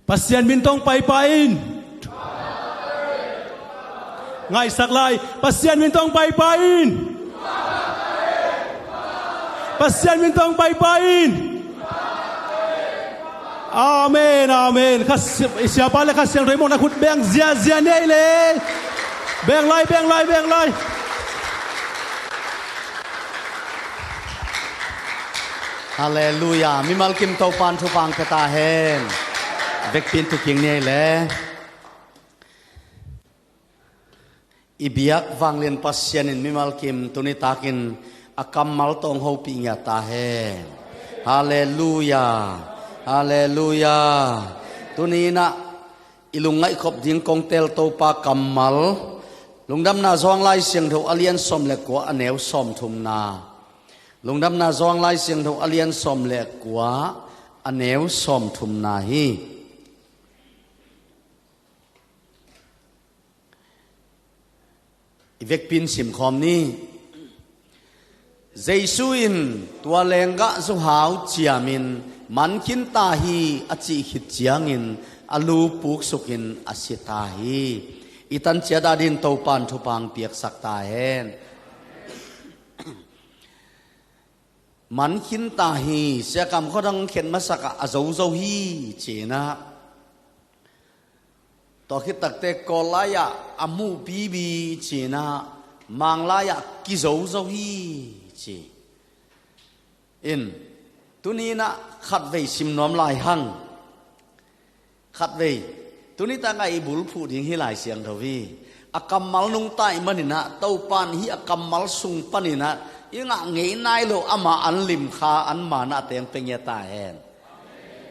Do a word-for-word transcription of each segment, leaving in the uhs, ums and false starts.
Pasian min tawh paipai in. Ngaihsak lai. Pasian min tawh paipai in. Pasian min tawh paipai in. Amen, amen. Kha, siapa le Kha Siangtho i mawhna khut beng ziazia ni ei le. Beng lai, beng lai, beng lai. Halleluia. Mimal kim Topan thupha pia ta hen. Vekpi in tu kik ni ei le. I biak vanglian Pasian in mimal kim tuni takin a kammal tawh hopih ngiat ta hen. Halleluia. Halleluia. Tuni in ah i lungngaih khop ding kong teel Topa kammal, Lungdamna Johan Lai Siangtho a lian sawm le kua, a neu sawmthumna. Lungdamna Johan Lai Siangtho a lian sawm le kua, a neu sawmthumna hi. I vekpi in simkhawm ni. Jesu in tua lenggah zuhau ciamin, "Man khin ta hi," a cih khit ciangin a lu puksukin a si ta hi. I tan ciat adingin Topan thupha piaksak ta hen. "Man khin ta hi," Sia Kam Khua Thang khen masak ah, "A zo zo hi," ci-in ah. Tua khit takteh Kawl lai-ah "A mu bibi," ci-in ah, Mang lai-ah "Kizo zo hi," ci. In, tuni in ah khatvei sim nuam lai hang. Khatvei, tuni tak ah i bulphuh ding hih Lai Siangtho hi. A kammal nungta ahih manin ah, Topan hih a kammal sung panin ah i ngah ngei nai lo ama anlim, Kha an, mana teng pia ngiat ta hen.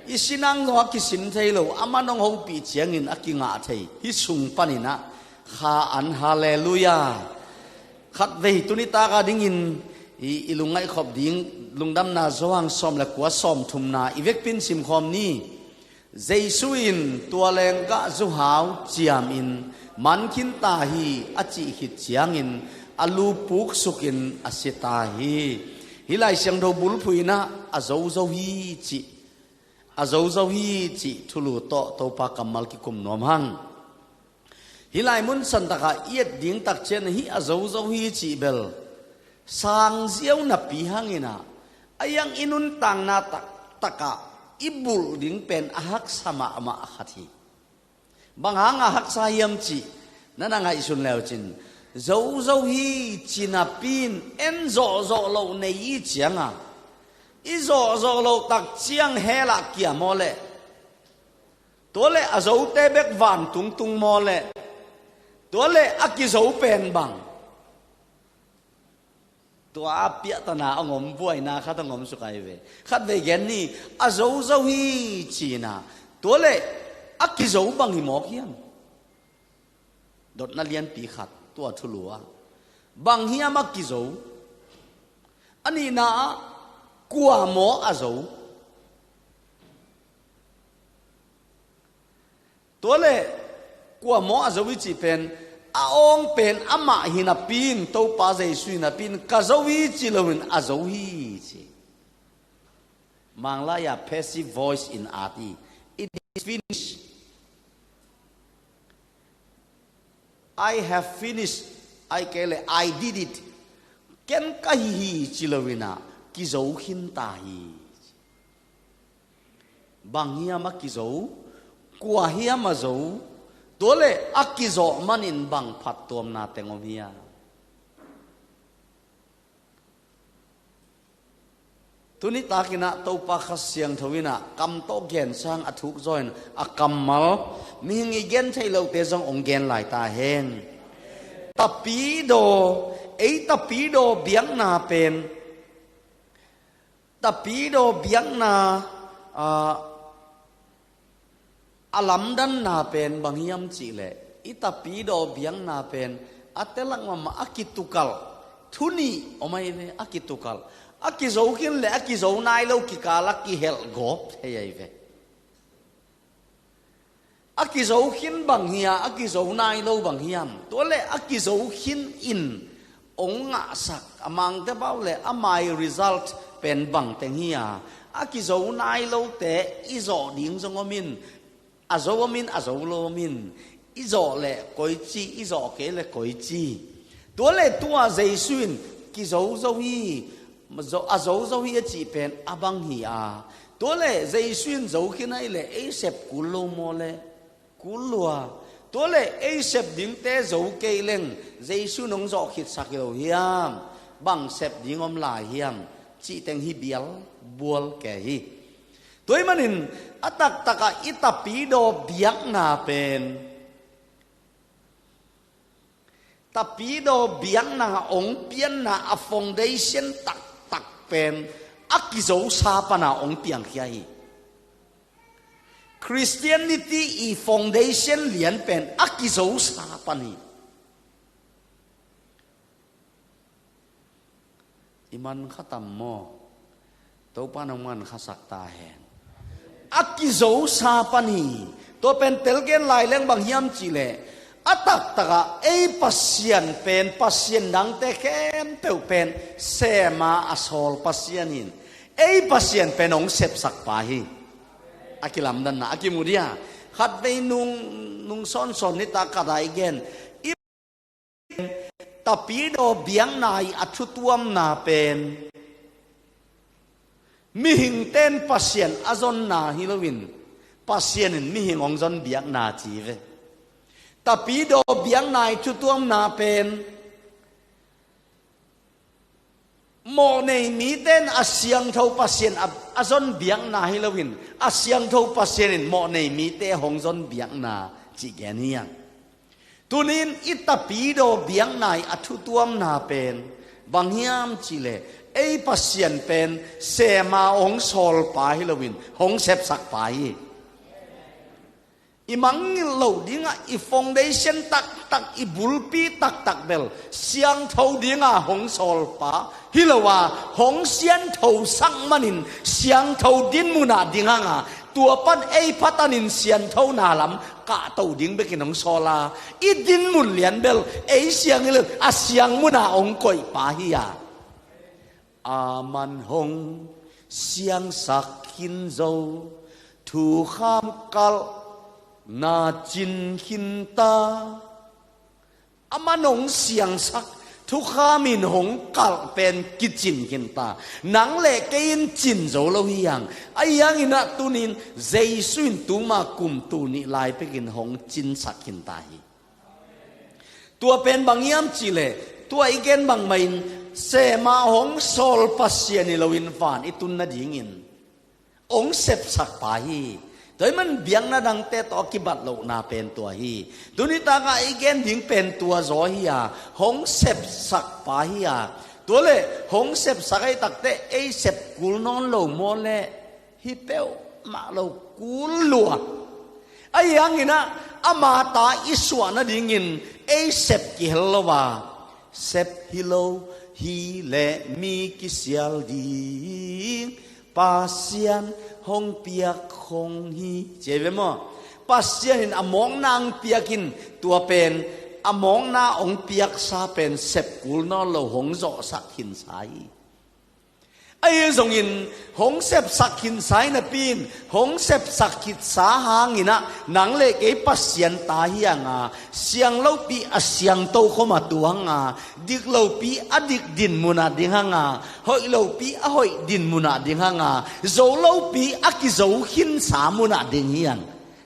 I sinang zong a kisim thei lo, aman hong hopih ciangin a kingah thei, hih sung panin ah Kha an. Halleluia. Khatvei, tuni tak adingin i, i lungngaih khop ding, Lungdamna Johan sawm le kua, sawmthumna, i vekpi in simkhawm ni. Jesu in tua lenggah zuhau ciamin, "Man khin ta hi," a cih khit ciangin a lu puksukin a si ta hi. Hih Lai Siangtho bulphuh in ah, "A zo zo hi," cih, "A zo zo hi," cih thulu tawh Topa kammal kikum nuam hang. Hih lai mun san tak ah i et ding tak ciang hih "A zo zo hi," cih bel sang ziau napi hangin ah, a iang i nuntakna taktak ah i bulh ding pen a haksa mahmah khat hi. Bang hang a haksa hiam cih na na ngaihsun le uhcin, "Zo zo hi," ci napi in en zawhzawh loh nei i hih ciang ah, i zawhzawh loh tak ciang hell ah kia maw leh, tua leh a zote bek vantung tung maw leh, tua leh a kizo pen bang? Tua a piahtana hong om, buaina khat hong om suk ahi ve. Khatvei gen ni, "A zo zo hi," ci-in ah, tua leh a kizo bang hi mawk hiam? Dotna lianpi khat, tua thulu ah, bang hiam a kizo? A nihna ah, kua maw a zo? Tua leh kua maw a zo i cih pen, a awng pen amah hi napi in, Topa Jesu hi napi in, "Ka zo hi," ci loin, "A zo hi," ci. Mang lai-ah passive voice in at hi. "It is finished. I have finished." Ahih kei leh, "I did it." Ken ka hih hi ci loin ah, "Kizo khin ta hi." Bang hiam a kizo? Kua hiam a zo? Tua leh a kizawh manin bang phattuamna teng om hiam? Tuni takin ah Topa Kha Siangtho in ah kam tawh gen sang a thuk zaw in, a kammal mihing i gen theih lohte zong hong gen lai ta hen. Tapidaw, ei tapidaw biakna pen, tapidaw biakna, ah, a lamdanna pen bang hiam cih leh, i tapidaw biakna pen a telak mahmah, a kitukalh. Thu nih om ahi ve, a kitukalh. A kizo khin leh a kizo nai lo kikal ah kihelh gawp thei ahi ve. A kizo khin bang hiam, a kizo nai lo bang hiam? Tua leh a kizo khin in hong ngahsak a mangte pau leh a mai result pen bang teng hiam? A kizo nai lote i zawh ding zong om in, A zo om in, a zo lo om in, i zawh leh koici, i zawh kei leh koici. Tua leh tua Jesu in kizo zo hi, zo, a zo zo hi a cih pen a bang hi a. Tua leh Jesu in zo khin ahih leh ei sep kul lo maw leh? Kul lua. Tua leh ei sep dingte zo kei leng Jesu in hong zawh khitsak hi lo hiam? Bang sep ding om lai hiam? Cih teng hi bial bual kei hi. Tua ahih manin a taktakah i tapidaw biakna pen, tapidaw biakna hong pianna a foundation taktak pen a kizosa pana hong piangkhia hi. Christianity i foundation lian pen a kizosa pan hi. I man kha tam maw? Topa nong man khasak ta hen. A kizosa pan hi. Tua pen telgen lai leng bang hiam cih leh, a taktakah ei Pasian pen, pasian dangte khempeuh pen sema a sawl Pasian in, ei Pasian pen hong sepsak pa hi. A kilamdanna a kimu dia. Khatvei nung, nung sawnsawn nitak khat a i gen, i tapidaw biakna i a thutuamna pen mihingte in Pasian a zonna hi loin, Pasian in mihing hong zon biakna ci ve. Tapidaw biakna i thutuamna pen mawhnei mite in a siangtho Pasian a, a zon biakna hi loin, a siangtho Pasian in mawhnei mite hong zon biakna cih gen hi hang. Tunin i tapidaw biakna i a thutuamna pen bang hiam cih leh, ei Pasian pen sema hong sawl pa hi loin, hong sepsak pa hi. I mangngilh loh dingah i foundation taktak, i bulpi taktak bel siangtho dinga hong sawl pa hi lo a, hong siangthosak manin siangtho dinmun ah ding hang a, tua pan ei phatanin sianthona lam kahto ding bekin hong sawl a, i dinmun lian bel ei siang hi lo, a siang munah hong koih pa hi a. Aman hong siangsak khin zo, thukham kalhna cin khin ta. Aman hong siangsak, thukham in hong kalh pen kicin khin ta. Nang leh kei in cin zo lo hi hang. Ahi hangin ah tunin Jesu in tuma kum tul nih lai pekin hong cinsak khin ta hi. Tua pen bang hiam cih leh, tua i gen bangmah in, sema hong sawl Pasian hi loin van i tun nadingin hong sepsak pa hi. Tua ahih man biakna dangte tawh a kibat lohna pen tua hi. Tuni takah i gen ding pen tua zaw hi a, hong sepsak pa hi a. Tua leh hong sepsak ahih takteh ei sep kul nawn lo maw leh? Hi peuhmah lo, kul lua. Ahi hangin ah ama ta i suah nadingin ei sep kihel lo a, sep hi lo hi leh mi kisial ding Pasian hong piak hong hi, ci hi ve maw? Pasian in a mawkna hong piak in, tua pen a mawkna hong piaksa pen sep kul nawn lo hong zawhsak khinsa hi. Ahi zongin hong sepsak khinsa hi napi in, hong sepsak khitsa hangin ah nang leh kei Pasian ta hi hang a, siang lopi a siangtho khawm a tu hang a, dik lopi a dik dinmun ah ding hang a, hoih lopi a hoih dinmun ah ding hang a, zo lopi a kizo khinsa mun ah ding hi hang.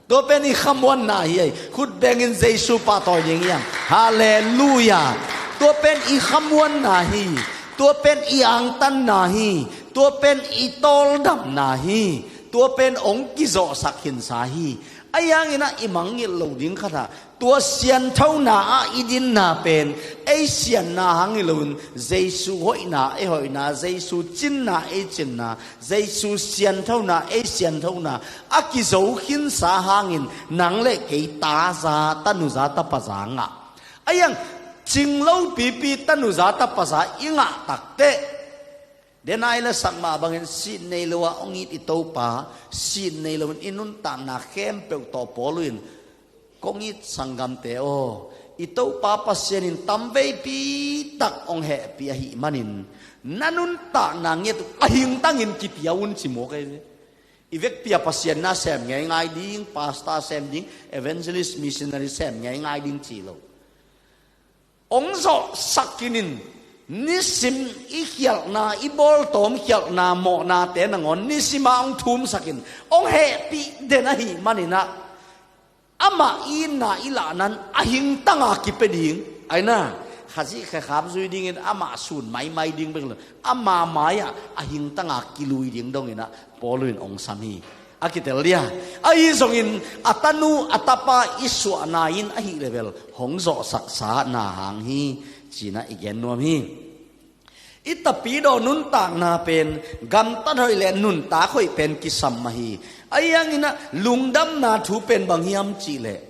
Tua pen i khamuanna hi ei. Khut bengin Jesu pahtawi ding hi hang. Halleluiah. Tua pen i khamuanna hi. Tua pen i angtanna hi. Tua pen i tawldamna hi. Tua pen hong kizawhsak khinsa hi. Ahi hangin ah i mangngilh loh ding khat ah, tua sianthona ah i dinna pen ei sianna hang hi loin, Jesu hoihna ei hoihna, Jesu cinna ei cinna, Jesu sianthona ei sianthona a kizo khinsa hangin nang leh kei taza, tanuza, tapaza ngah. Ahi hang, cing lopipi tanuza tapaza i ngah takteh, Daniel in a sak mah bangin, sit nei lo a hong it i Topa, sit nei loin i nuntakna khempeuh tawh pawl uh in, kong it sanggamte aw, i Topa Pasian in tamveipi tak hong hehpih ahih manin, na nuntakna ngiat uh a hingtangin kipia un, ci mawk ahi ve. I vekpi a Pasian na sem ngeingai ding, pastor sem ding, evangelist, missionary sem ngeingai ding ci lo. Ong zawhsak kinin, nisim i khialhna, i bawltawm khialhna, mawhnate nangawn nisima ong thumsakin, ong hehpih den ahih maninah, amah i itna i lahnan a hingtanga kipia ding. Aina, Khazih khekhap zui dingin amah sun maimai ding bek lo, ama mai-ah a hingtanga kilui ding donginah Paul in ong sam hi. A kitel dia. Ahi zongin a tanu a tapa i suahna in ahih leh bel hong zawhsaksa na hang hi, cinah i gen nuam hi. I tapidaw nuntakna pen gamtat hoih le nuntak hoih pen kisam mah hi. Ahi hanginah lungdamna thu pen bang hiam cihleh,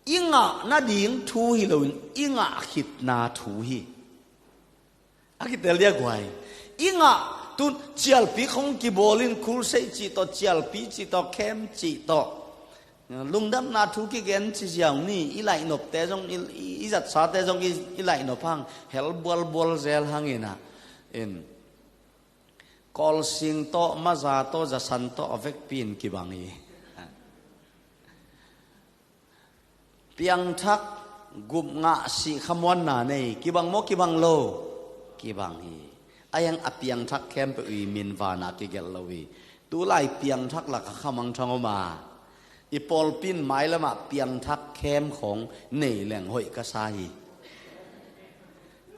i ngah nading thu hi loin i ngah khitna thu hi. A kitel dia guai. I ngah tun cialpi khong kibawlin, khulsei cih tawh, cialpi cih tawh, khem cih tawh, lungdamna thu kigen ci ziau ni. I laihnopte zong, i, i, i zatsate zong i, i laihnop hang hel bualbual zel hanginah, in, Kawlsing tawh, Maza tawh, Zasan tawh a vekpi in kibang hi. Piangthak, gupngah, sih khamuanna nei, kibang maw, kibang lo? Kibang hi. Ahi hang a piangthak khempeuh i min vana kigelh lo hi. Tulai piangthak laka khamangthang om a, i pawlpi in mailamah piangthak khem khong nei leng hoih ka sa hi.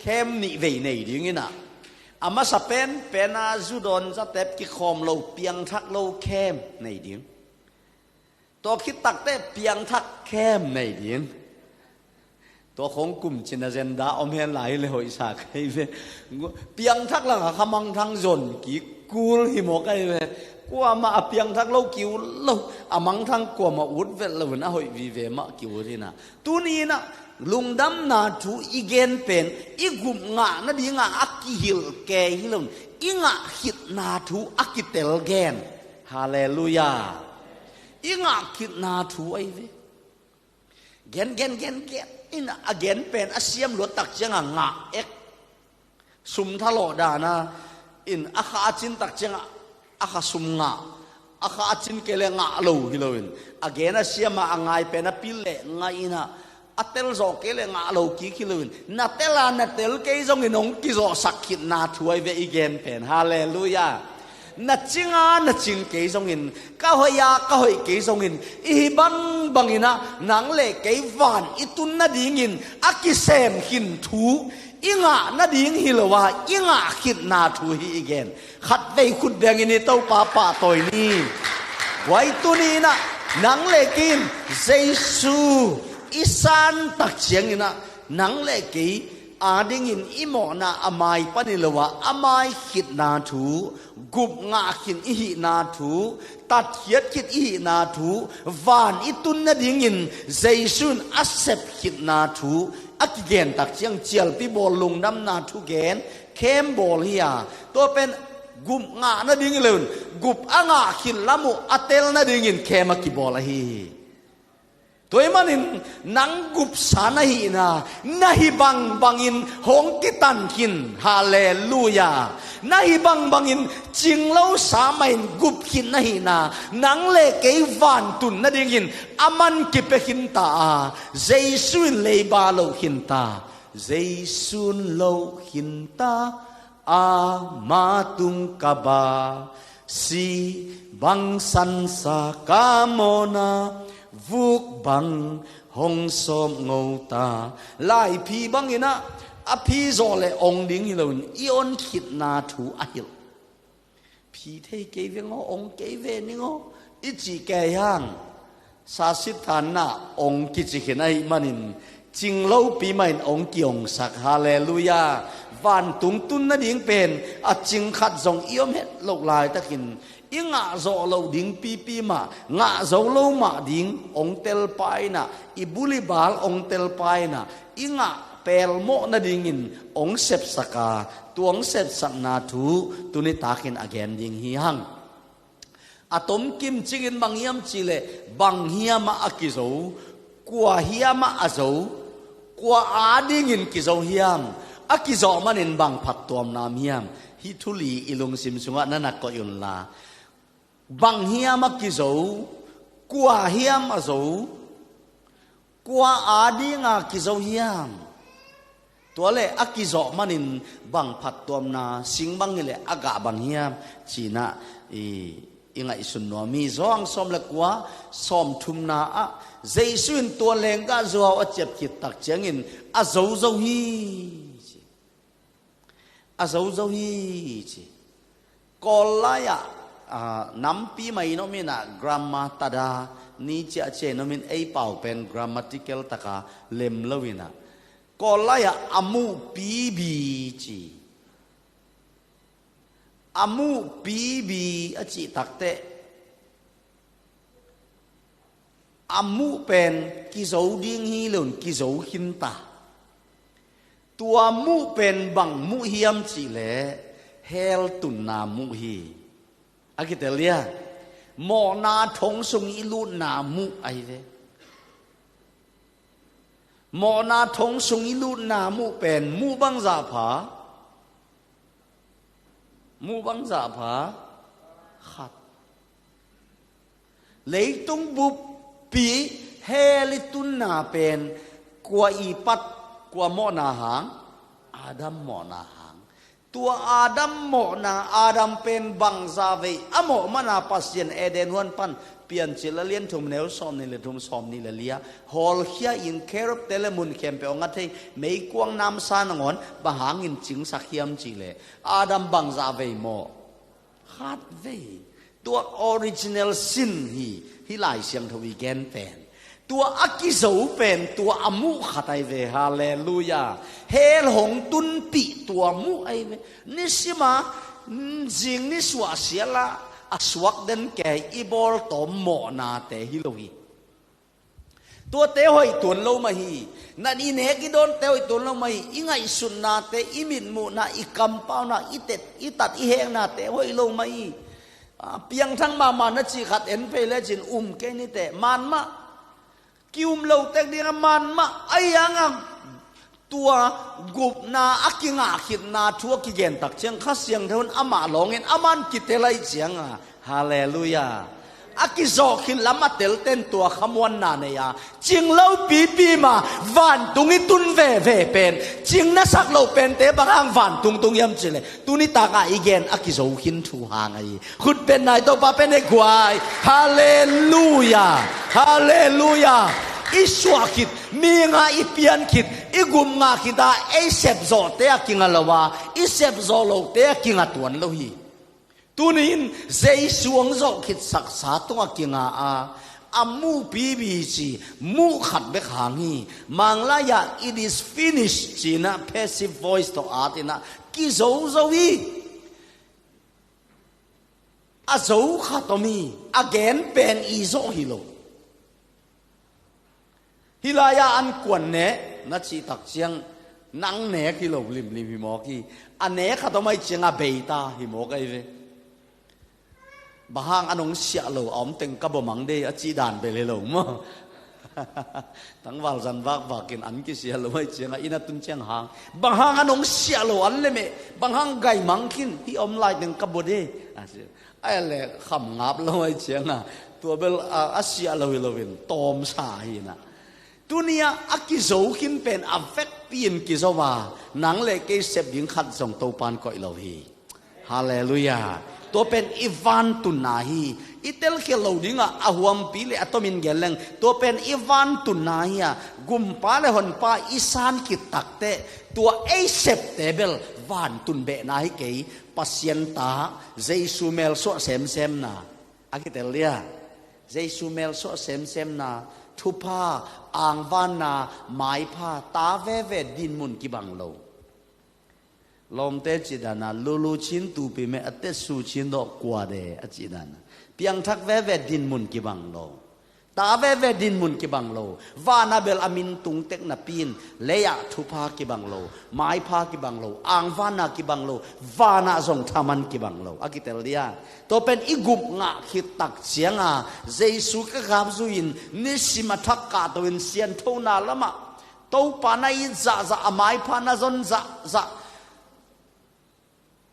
Khem nih vei nei dinginah, a masa penpena zudawn zatep kikhawm lo, piangthak lo khem nei ding. Tua khit takteh piangthak khem nei ding. Tua khong kumcin a zenda om hen lai le hoihsa ka hi ve. Piangthak laka khamangthang zon kik kul hi mawk ahi ve. Kuamah a piangthak lo ki-ut lo, a mangthang kuamah ut vet loin a hoih vive mah ki-ut hinah. Tuninah lungdamna thu i gen pen i gupngah nadingah a kihilh kei hi loin i ngah khitna thu a kitel gen. Halleluiah. I ngah khitna thu ahi ve. Gen, gen, gen, gen. Inah a gen pen a siam luat tak ciangah ngah ek. Sum thalawh dana in a kha a cin tak ciangah a kha sum ngah. A kha a cin kei le ngah lo hi loin, a gen a siama a ngai pen a pil le ngah inah, a tel zawh kei le ngah lo kik hi loin, na tela na tel kei zongin hong kizawhsak khitna thu ahi ve i gen pen. Halleluiah. Na cinga na cing kei zongin, ka hoiha ka hoih kei zongin, i hi bangbanginah nang le kei van i tun nadingin a kisem khin thu i ngah nading hi lo a, i ngah khitna thu hi i gen. Khatvei khut bengin i Topa pahtawi ni. Guai, tuninah nang le kei in Jesu i san tak cianginah nang le kei adingin i mawhna a mai pan hi lo a, a mai khitna thu, gupngah khin i hihna thu, tatkhiat khit i hihna thu, van i tun nadingin Jesu in a sep khitna thu a kigen tak ciang cialpi bawl, lungdamna thu gen, khem bawl hi a, tua pen gupngah nading hi loin gup a ngah khit lam uh a tel nadingin khem a kibawl ahi hi. Tua ahih manin nang gupsa na hihna, na hi bangbangin hong kitan khin. Halleluiah. Na hi bangbangin cinglosa mahin gup khin na hihna, nang le kei vantun nadingin a man kipia khinta a, Jesu in leiba loh khinta, Jesu in loh khinta, ama tung ka ba, si bang sansa ka mawhna, vuk bang hong sawp ngota. Laiphi banginah a phi zawh le ong ding hi loin i on khitna thu a hilh. Phi thei kei veng aw, ong kei ve ning aw, i cih kei hang, sasit thanna ong kici khin ahih manin, cinglopi mahin ong kiongsak. Halleluiah. Vantung tun nading pen a cing khat zong i om het loh laitakin, i ngah zawh loh ding pipi mah, ngah zo lo mah ding ong telpa inah, i bul i bal ong telpa inah, i ngah pelmawh nadingin ong sepsak a, tua ong sepsakna thu tuni takin a gen ding hi hang. A tomkim cingin bang hiam cihleh, bang hiamah a kizo, kua hiamah a zo, kua adingin kizo hiam, a kizawh manin bang phattuamna om hiam, Hih thu li i lungsim sungah na na koih unla, bang hiam a kizo, kua hiam a zo, kua adinga kizo hiam? Tua le a kizawh manin bang phattuamna sing bang hileh a gah bang hiam? Ci-in ah i, i ngaihsun nuam hi. Johan sawm le kua, sawmthumna ah Jesu in tua lenggah zuau a ciap khit tak ciangin a zo zo hi, ci. A zo zo hi, ci. Kawl lai-ah, ah, nampi mah in om in ah, grammar tada ni ciahciah in om in, ei pau pen grammatical taka lem lo in ah, Kawl lai-ah a muh pibi ci. A muh pibi a cih takteh, a muh pen kizo ding hi lo in kizo khin ta. Tua muh pen bang muh hiam cih leh, hell tunna muh hi. A kitel dia, mawhna thong sung i lutna muh ahi ve. Mawhna thong sung i lutna muh pen muh bangzah pha? Muh bangzah pha? Khat. Leitung buppi hell i tunna pen kua i pat, kua mawhna hang? Adam mawhna hang. Tua Adam mawhna, Adam pen bangzah vei a mawh mana Pasian Eden huan pan, Piancil a lian thum neu sawmnih le thum, sawmnih le li-ah hawlkhia in, cherub-te le mun khempeuh a ngat thei meikuang namsa nangawn bang hangin cingsak hiam cih leh, Adam bangzah vei mawh? Khat vei. Tua original sin hi, hih Lai Siangtho i gen pen. Tua a kizo pen tua a muh khat ahi ve. Halleluiah. Hell hong tunpih tua muh ahi ve. Nisima, mm, zing ni suahsiala a suak den kei i bawltawm mawhnate hi lo hi. Tuate hoih tuan lo mah hi. Na i nek i dawnte hoih tuan lo mah hi. I ngaihsutnate, i mitmuhna, i kampauna, i tet, i tat, i heknate hoih lo mah hi. A, piangthak mahmah na cih khat en phei lecin um kei ni teh. Man mah. Ki-um lo tek ding a man mah. Ahi hangah tua gupna a kingah khitna thu a kigen tak ciang Kha Siangtho in amah lawngin aman kitel ahih cianga. Halleluiah. A kizawh khit lam a telten tua khamuanna nei a, cing lo pipi mah vantung i tun veve pen, cing na sak loh pente bang hang vantung tung hiam cih leh, tuni takah i gen a kizo khin thu hang ahi. Khut beng nai, Topa pen he guai. Halleluiah. Halleluiah. I suah khit, mi ngah i pian khit, i gup ngah khit a, ei sep zawhte a kinga lo a, i sep zawh lote a kinga tuan lo hi. Tuni-in Jesu hong zawh khit saksa tungah kinga a, a muh pibi ci, muh khat bek hang hi. Manglai-ah it is finished ci-in ah, passive voice tawh at in ah, kizo zo hi. A zo khat om hi, a gen pen i zawh hi lo. Hih lai-ah an kuan ne na cih tak ciang nang nek hi lo, limlim hi mawk hi. A nek khat om ahih ciang a bei ta hi mawk ahi ve. Bang hang an hong siah lo, a om teng ka bua mang de a cih dan bel hi lo maw? Tangval zan vakvak in an kisiah lo ahih ciang a, inn a tun ciang hang, bang hang an hong siah lo an le meh, bang hang gai mang khin, hih om lai teng ka bua de a ci. Ai le kham ngap lo ahih cianga, tua bel a, a siah lo hi loin tawmsa hi na. Tuni-ah a kizo khin pen a vekpi-in kizo a, nang le kei sep ding khat zong Topan koih lo hi. Halleluiah. Tua pen i vantunna hi. I telkhial lo dingah a huampi le a tomin gen leng, tua pen i vantunna hi a, gumpa le honpa i san khit takteh, tua ei septe bel vantun behna hi kei. Pasian ta, Jesu melsuah semsemna. A kitel dia, Jesu melsuah semsemna, thupha, angvanna, maipha, ta veve dinmun kibang lo. Lawmte cih dana, lulu chin tupi meh a tetsu chin dawh kua de a cih dana. Piangthak veve dinmun kibang lo. Ta veve dinmun kibang lo. Vana bel a min tung tek napi-in, lei-ah thupha kibang lo, maipha kibang lo, angvanna kibang lo, vana zong thaman kibang lo. A kitel dia. Tua pen i gup ngah khit tak cianga, Jesu ka gap zui-in, nisim a thak kahto-in sianthona lamah, Topa na it zahzah, a maipha na zon zahzah,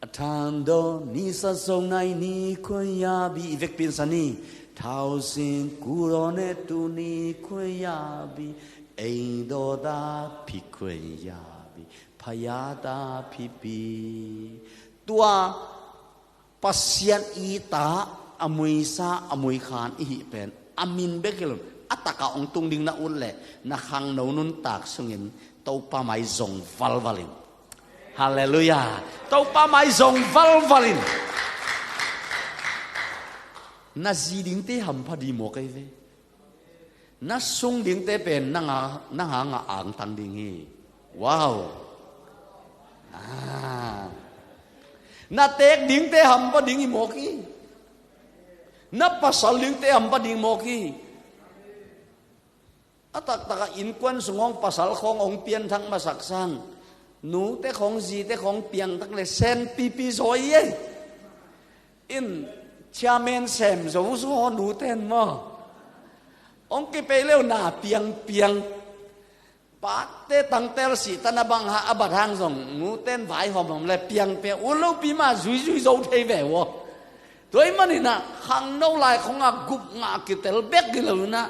a 看到你所送来你快要比 i vekpi in sa ni. 逃进孤儿那肚你快要比 ei do da phi 快要比 phaya da phi pi. Tua Pasian i ta a muisa a muikhan i hih pen a min bek hi lo, a taka hong tung ding na ut leh na khangno nuntak sungin Topa mai zong valval in. Halleluiah. Topa mai zong valval in. Na zi dingte hampha ding maw kei ve? Na sung dingte pen nang a, nang a ngah angtang ding hi. Wow. Ah. Na teek dingte hampha ding hi mawk hi. Na pasal dingte hampha ding mawk hi. A taktak a innkuan sung hong pasal khawng hong pianthak masak sang, nute khawng zite khawng piangthak le sen pipi zaw hi ei. In chairman sem zo zaw nute in maw? Hong kipei leu na piangpiang. Pate tangtel sih tana bang ha a bat hang zong nute in vai hawmhawm le piangpiang, u lopi mah zuizui zo thei ve uh aw. Tua ahih manin ah khangno lai khawng a gup ngah kitel bek hi lo in ah,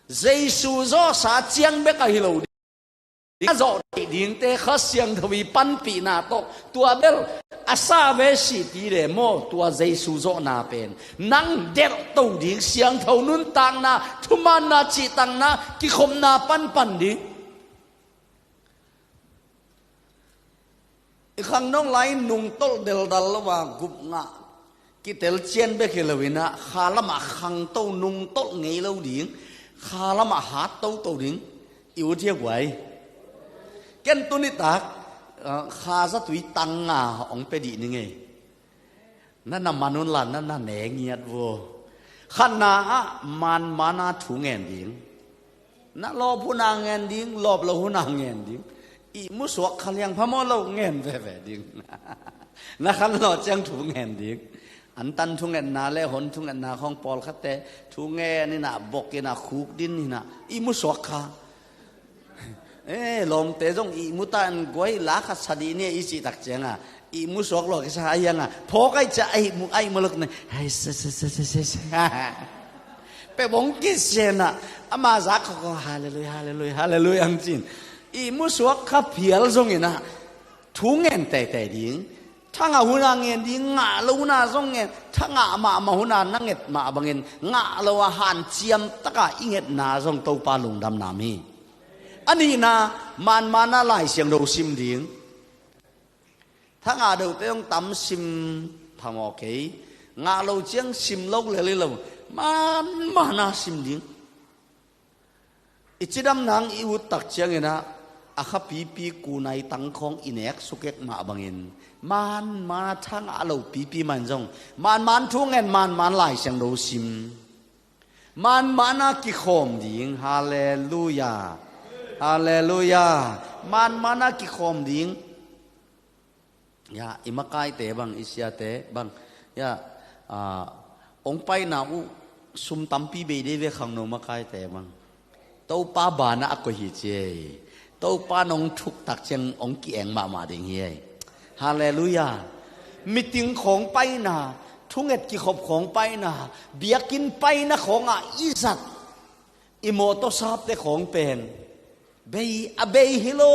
Jesu zawhsa ciang bek ahi lo ding. A zawh theih dingte Kha Siangtho i panpihna tawh tua bel a sa ve sih ti le maw, tua Jesu zawhna pen nang delhto ding, siangtho nuntakna, thumaanna, cihtakna, kikhopna panpan ding. I khangno lai nungtolh deldal lo a gup ngah kitel cian bek hi lo in ah, kha lamah khangto nungtolh ngei lo ding, kha lamah hat toto ding i ut hi a guai. Ken tuni tak, ah, kha zatui tang nga hong pia dih ning ei. Na na man un la, na na ne ngiat vua. Khatna ah manmana thu ngen ding. Na lawp hun a ngen ding, lawp lo hun a ngen ding. Ihmu suak kha liang phamawh lo ngen veve ding. Na khan lawh ciang thu ngen ding. Antan thungetna le hon thungetna khawng pawlkhatte thu ngen in ah, bok in ah, khuk din in ah, ihmu suak kha. Eh, lawmte zong ihmu ta in guai la khat sa dih ni i cih tak ciang a, ihmu suak lua kisa a hiang a, phawk ai ciah a ihmu, a ihmu lok na, hai, se, se, se, se, se, se. Pe bong kisian a, ama zak khawk khawk, halleluiah, halleluiah, halleluiah ang cin. Ihmu suak kha phial zong in ah, thu ngen teitei ding. Thangah hun a ngen ding, ngah lo hun a zong ngen. Thangah mahmah hun a na nget mah bangin, ngah lo a hanciam taka i ngetna zong Topa lungdamna mi. A nihna, manmana Lai Siangtho sim ding. Thangah dote zong tam sim phamawh kei. Ngah lo ciang sim lo lel hi lo. Manmana sim ding. I cidam nang i ut tak ciangin ah, a kha pipi kunai tang khawng i nek sukek mah bangin, manmana thangah lo pipi man zong, manman thu ngen, manman Lai Siangtho sim, manmana kikhawm ding. Halleluiah. Halleluiah. Manmana kikhawm ding. Ya, i makaite bang, i siate bang, ya, ah, hong paina uh sum tampi bei dei ve khangno makaite bang. Topa banah a koih hi ci ei. Topa nong thuk tak ciang hong ki-eng mahmah ding hi ei. Halleluiah. Meeting khawng paina, thunget kikhop khawng paina, biakinn paina khawngah i zat i mawtaw sapte khawng pen bei a bei hi lo.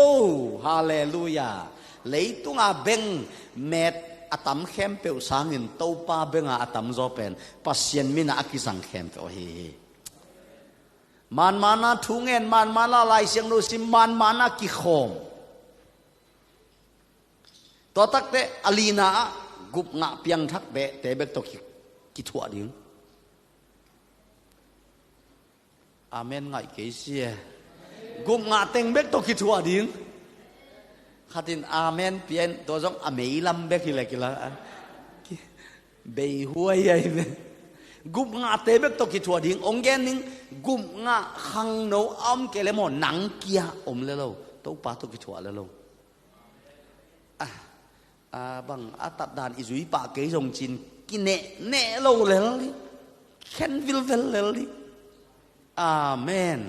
Halleluiah. Leitunga beng met a tam khempeuh sangin Topa benga a tamzaw pen Pasian minah a kizang khempeuh ahi hi. Manmana thu ngen, manmana Lai Siangtho sim, manmana kikhawm. Tua takte a lina ah gup ngah piangthak behte bek tawh ki, kithuah ding. Amen ngaih kei si e. Gup ngah teng bek tawh kithuah ding. Khatin amen pian tua zong a meilam bek hi le kila. Beihuai ai ve. Gup ngahte bek tawh kithuah ding. Hong gen ning, gup ngah khangno a om kei le maw, nang kia om le lo. Topa tawh kithuah le lo. Ah, ah, bang a tatdan i zui pah kei zong cin kineh neh lo lel ding. Khen vilvel lel ding. Amen.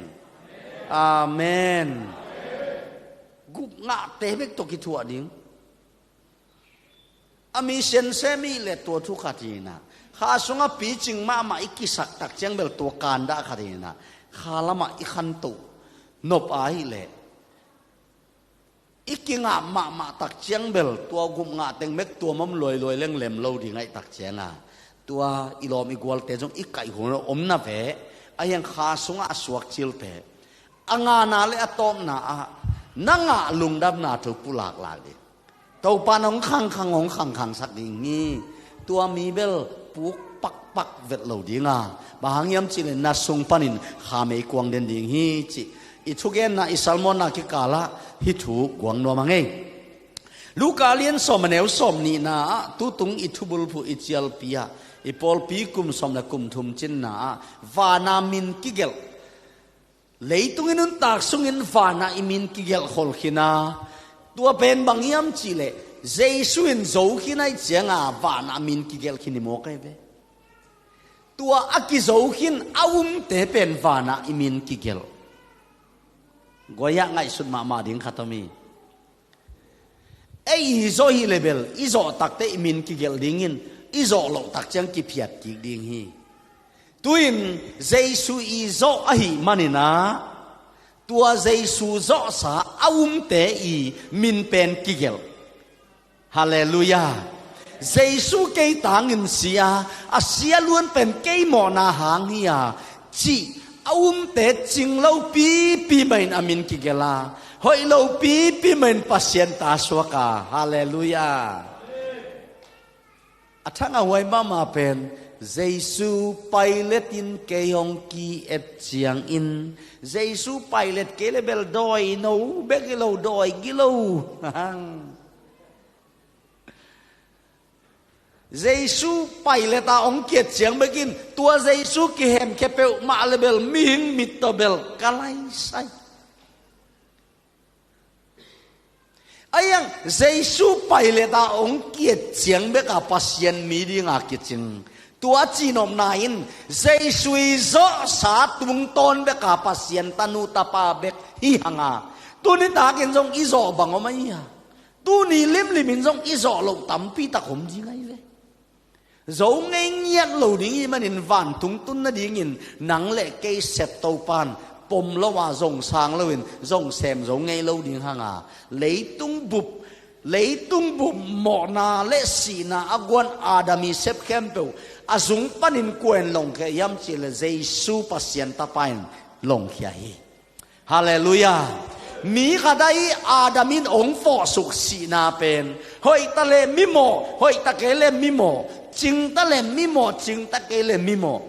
Amen. Gup ngahte bek tawh kithuah ding. A mi sense mi le tua thu khat hi na. Kha sungah picing mahmah i kisak tak ciang bel tua kandah khat hi na. Kha lamah i khantoh nop a hi le i kingah mahmah tak ciang bel tua gup ngah teng mek tua mom luailuai leng lem lo ding aih tak cianga tua i lawm i gualte zong i kaih hun a om na ve. A hiang kha sungah a suak cilte a ngana le a tawpna ah na ngah lungdamna thu pulaklak ding. Topa nong khangkhang hong khangkhangsak ding hi. Tua mi bel puk pakpak vet lo dinga bang hang hiam cihleh na sung panin kha meikuang den ding hi cih i thugenna i salmonna kikalah hih thu guang nuam a ngei. Luka lian sawm a neu sawm nihna ah tutung i thubulphuh i cialpi ah i pawlpi kum sawm le kum thum cinna ah vana min kigelh. Leitung i nuntak sungin vanah i min kigelh khol khin a, tua pen bang hiam cihleh Jesu in zo khin aih cianga vanah min kigelh khin i mawk ahi ve. Tua a kizo khin a umte pen vanah i min kigelh. Guaiah ngaihsut mahmah ding khat om hi. Ei i zawh hi le bel i zawh takte i min kigelh dingin i zawh loh tak ciang kiphiat kik ding hi. Tuin Jesu i zawh ahi maninah tua Jesu zawhsa a umte i min pen kigelh. Halleluiah. Jesu kei tangin si a, a sia luan pen kei mawhna hang hi a, cih a umte cing lo pipi mahin a min kigelh a, hoih lo pipi mahin Pasian ta suak a. Halleluiah. A thang a huai mahmah pen Jesu Pilat in kei hong ki-et ciangin Jesu Pilat kei le bel dawi no bek hi lo, dawi gi lo. Jesu Pilat a hong ki-et ciang bekin tua Jesu kihemkhia peuhmah le bel mihing mit tawh bel ka laisai. A hiang Jesu Pilat a hong ki-et ciang beka Pasian mi dinga kicing. Tua cihnopna in Jesu i zawhsa tungtawn beka Pasian tanu tapa bek hi hanga, tuni takin zong i zawh bang om ahi a, tuni limlimin zong i zawh loh tampi tak om ding ahi ve. Zo ngei ngiat lo ding i hih manin vantung tun nadingin nang le kei sep Topan pom lo a zong sang loin zong sem zo ngei lo ding hanga, leitung bup, leitung bup mawhna le sihna a guan Adam i sep khempeuh a zung panin kua in longkhia hiam cihleh Jesu Pasian tapa in longkhia hi. Halleluiah. Mi khat ahi Adam in hong vawhsuk sihna pen hoih ta le mimawh, hoih ta kei le mimawh, cing ta le mimawh, cing ta kei le mimawh,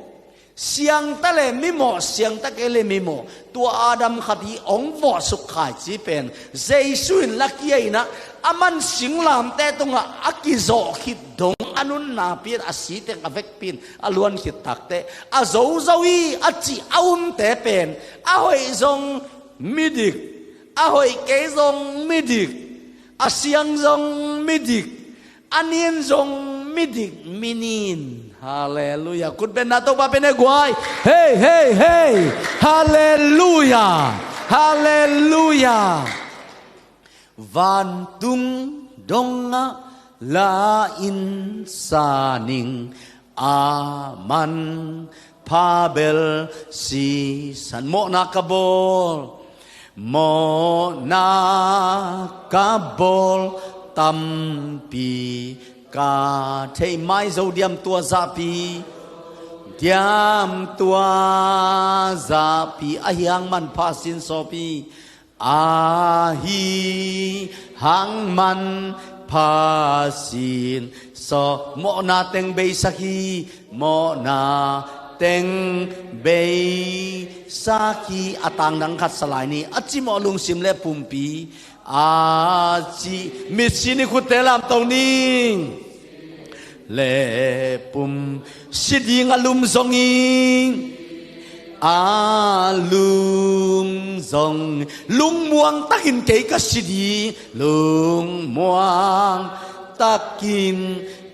siang ta le mimawh, siang ta kei le mimawh, tua Adam khat hi hong vawhsuk khaici pen Jesu in lakia inah a man singlamteh tungah a kizawh khit dong a nunna pian a si teng a vekpi in a luan khit takteh a zozo hi a cih a umte pen a hoih zong midik, a hoih kei zong midik, a siang zong midik, a nin zong midik, minin. Halleluiah. Kut benna Topa pen e guai. Hei, hei, hei. Halleluiah. Halleluiah. Vantung dongah la in sa ning a manpha bel sisan. Mawhna ka bawl, mawhna ka bawl tampi ka thei, mai zo diam tua zahpi, diam tua zahpi a hiang manpha sin sawpi. Ahi hang manpha sin saw, mawhna teng beisak hi, mawhna teng beisak hi. A tang dang khat sa lai ni, a cimawh lungsim le pumpi a ci, mitsi ni, khutte lamto ning. Le pum si ding a lum zongin, a lum zong lungmuang takin kei ka si ding, lungmuang takin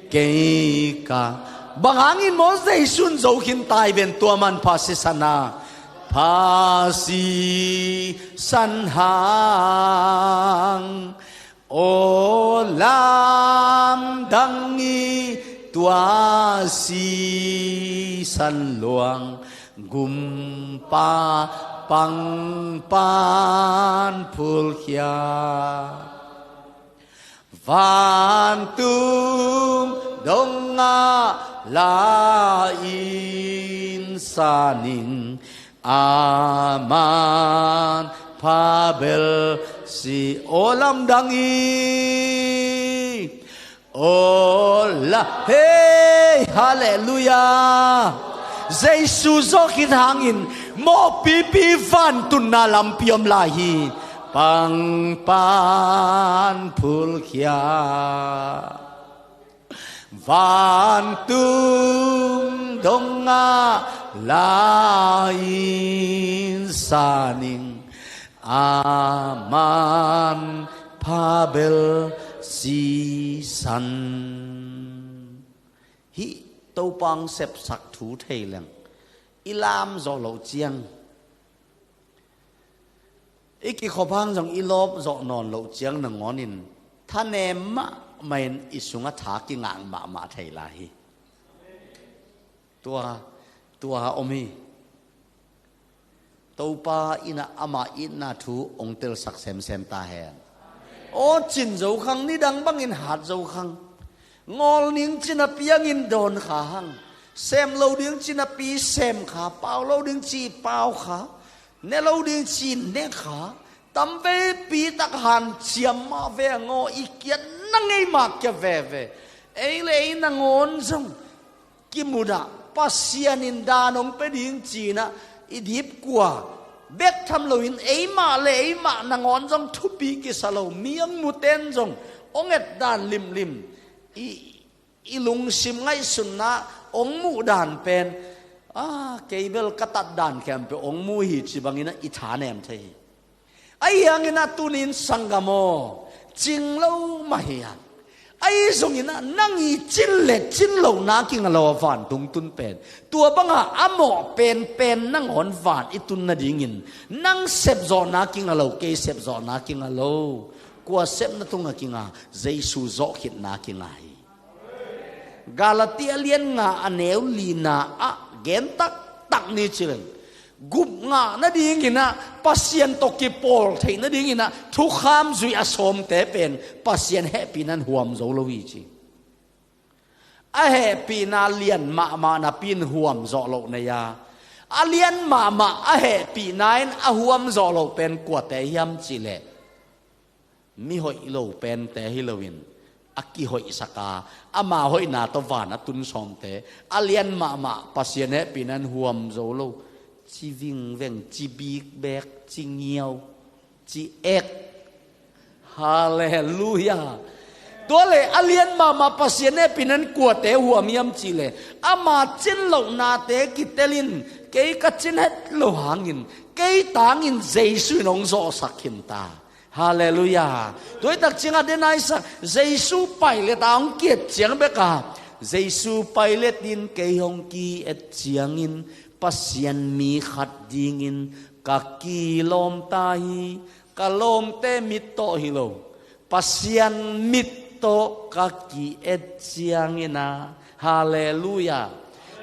kei ka. Bang hangin maw Jesu in zo khin tai ben tua manpha sisan a, pha sisan hang Aw lamdang i tua sisan luang, gumpa pangpan phulkhia. Vantung dongah la-in saning, aman phabel si. Aw lamdang i, aw la, hei, halleluiah. Jesu zawh khit hangin mawhpipi vantunna lampi om lai hi. Pangpan phulkhia. Vantung dongah la-in saning, aman phabel sisan. Hih Topa hong sepsak thu thei leng i lam zawh loh ciang, i kikhop hang zong i lawp zawh nawn loh ciang nangawnin thanem mahmah in i sungah tha kingak mahmah thei lai hi. Tua, tua om hi. Topa in ah ama itna thu hong telsak semsem ta hen. Aw cin zo khang, nidang bangin hat zo khang. Ngawl ning ci napi hangin dawn kha hang. Sem lo ding ci napi sem kha, pau lo ding ci pau kha, ne lo ding ci ne kha. Tamveipi tak hanciam mah ve a ngaw, i kiat na ngei mah kia veve. Ei le ei nangawn zong kimudah, Pasian in dan hong pia ding ci-in ah i dipkua bek tham loin eimah le eimah nangawn zong thupi kisa lo, mi hong muten zong hong et dan limlim, i, i lungsim ngaihsutna hong muh dan pen, a, kei bel ka tat dan khempeuh hong mu hi ci bangin ah i thanem thei hi. Ahi hangin ah tunin sanggam aw, cing lo mah hi a. Ahi zongin ah nang i cin le cin lohna kinga lo a vantung tun pen, tua banga a mawh penpen nangawn van i tun nadingin nang sepzawhna kinga lo, kei sepzawhna kinga lo. Kua sepna tungah kinga? Jesu zawh khitna kinga hi. Galati a lian nga a neu lina ah gen taktak ni ci leng, gup ngah nadingin ah, Pasian tawh kipawl theih nadingin ah thukham zuih a sawmte pen Pasian hehpihna in huam zo lo hi ci. A hehpihna lian mahmah napi in huam zawh loh nei a, a lian mahmah a hehpihna in a huam zawh loh pen kuate hiam cih leh, mi hoih lo pente hi loin, a kihoihsak a, ama hoihna tawh van a tun sawmte, a lian mahmah Pasian hehpihna in huam zo lo, ci vingveng, ci bikbek, ci ngiau, ci ek. Halleluiah. Tua le a lian mahmah Pasian hehpihna in kuate huam hiam cih leh, ama cin lohnate kitel in, kei ka cin het lo hangin, kei tangin Jesu in hong zawhsak khin ta. Halleluiah. Tua hi tak ciangah den a i sak, Jesu Pilat a hong ki-et ciang bek a, Jesu Pilat in kei hong ki-et ciangin Pasian mi khat dingin ka kilawm ta hi. Ka lawmte mit tawh hi lo, Pasian mit tawh ka ki-et ciangin a. Halleluiah.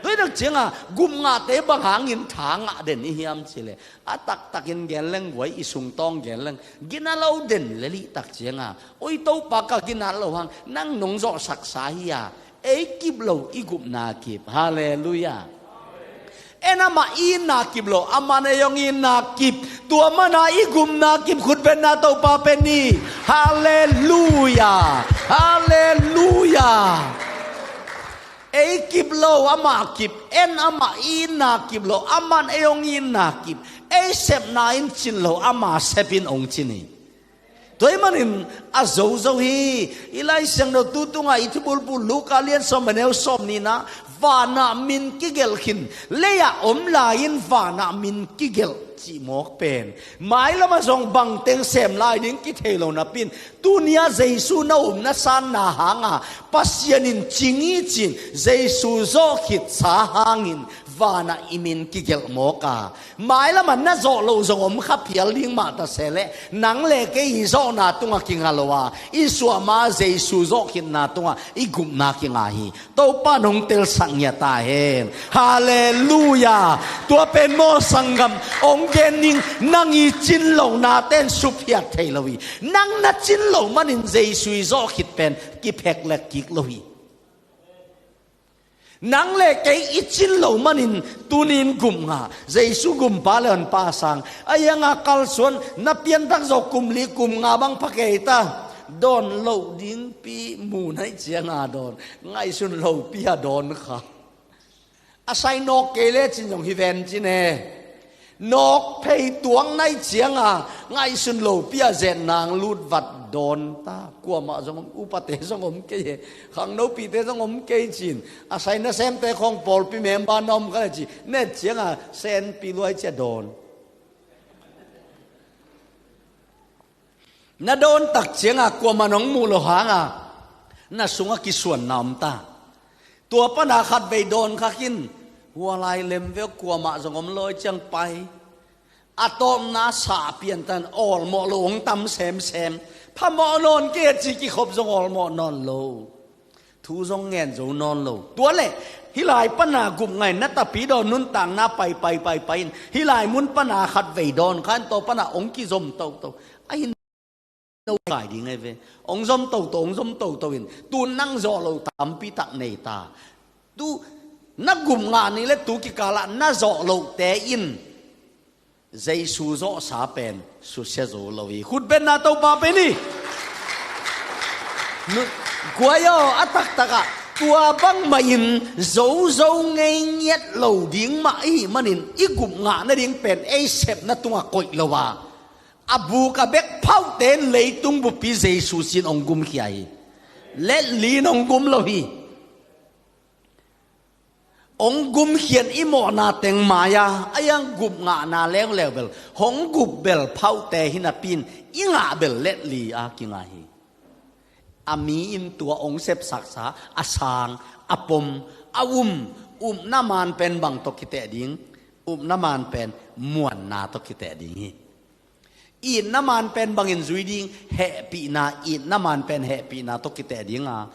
Tua hi tak ciangah gup ngahte bang hangin tha ngah den i hiam cih leh, a taktakin gen leng, guai i sungtawng gen leng, gina lo den lel hi tak ciangah, oi Topa, ka gina lo hang, nang nong zawhsaksa hi a, ei kip lo i gupna kip. Halleluiah. En amah i itna kip lo, aman ei hong itna kip. Tua mana i gupna kip, khutbetna Topa pe ni. Halleluiah. Halleluiah. Ei kip lo, amah kip. En amah i itna kip lo, aman ei hong itna kip. Ei sepna in cin lo, ama sep in hong cin hi. Tua ahih manin a zozo hi. I Lai Siangtho tu tungah i thubulpul Luka lian sawm a neu sawm nihna, vanah min kigelh khin, leiah om lai-in vanah min kigelh cih mawk pen, mailamah zong bangteng sem lai ding kithei lo napi-in, tuni-ah Jesu na upna sanna hanga Pasian in cing hi ci-in Jesu zawh khitsa hangin Vanah i min kigelh mawk a, mailamah na zawh loh zong om kha phial ding mah ta se leh, nang le kei i zawhna tungah kinga lo a, i suahma Jesu zawh khitna tungah i gupna kinga hi. Topa nong telsak ngiat ta hen. Halleluia. Tua pen maw sanggam, ong gen ning, nang i cin lohna ten suphiat thei lo hi. Nang na cin loh manin Jesu i zawh khit pen kiphek lek kik lo hi. Nang le kei i cin loh manin tunin gum nga, Jesu gumpa le honpa sang a ianga kalsuan, na pianthak zawh kum li kum nga bang pha kei ta. Dawn loh dingpi mu nai cianga dawn, ngaihsun lopi a dawn kha. A sai nawk kei le cin zong hi ven cin e. Nawk phei tuang nai cianga ngaihsun lopi a zetnang lut vat dawn ta. Kuamah zong om, upate zong om kei e, khangnopite zong om kei cin. A sai nasemte khong pawlpi member na om kha le ci, net cianga senpi luai cia dawn. Na dawn tak cianga kuamah nong muh lo hanga na sungah kisuanna om ta. Tua pana khat vei dawn kha khin, hua lai lem veu, kuamah zong om lawi ciang pai. A tawpna sa piantan awlmawh lo hong tam semsem. Phamawh nawn kei a ci kikhop zong awlmawh nawn lo. Thu zong ngen zo nawn lo. Tua le hih lai pana gup ngai na tapi dawn nuntakna pai pai pai pai in, hih lai mun pana khat vei dawn khan tua pana hong kizom toto. A hin no kai ding ai ve. Hong zom toto, hong zom toto in, tu nang zawh lo tampi tak nei ta. Tu na gup ngah ni le tu kikalah na zawh lote in Jesu zawhsa pen susia zo lo hi. Khutbenna Topa pe ni. Guai aw, a taktakah tua bangmah in zozo ngei ngiat lo ding mah i hih manin i gup ngah nading pen ei sepna tungah koih lo a, a buk a bek phauhte in leitung buppi Jesu sin hong gumkhia hi. Letli in hong gum lo hi. Hong gumkhian i mawhna teng mai-a, a iang gup ngahna leuleu bel, hong gup bel phauhte hi napi in i ngah bel letli a kinga hi. A mi in tua hong sepsaksa a sang, a pom, a um, upna man pen bang tawh kiteh ding? Upna man pen muanna tawh kiteh ding hi. Itna man pen bangin zui ding? Hehpihna, itna man pen hehpihna tawh kiteh ding a,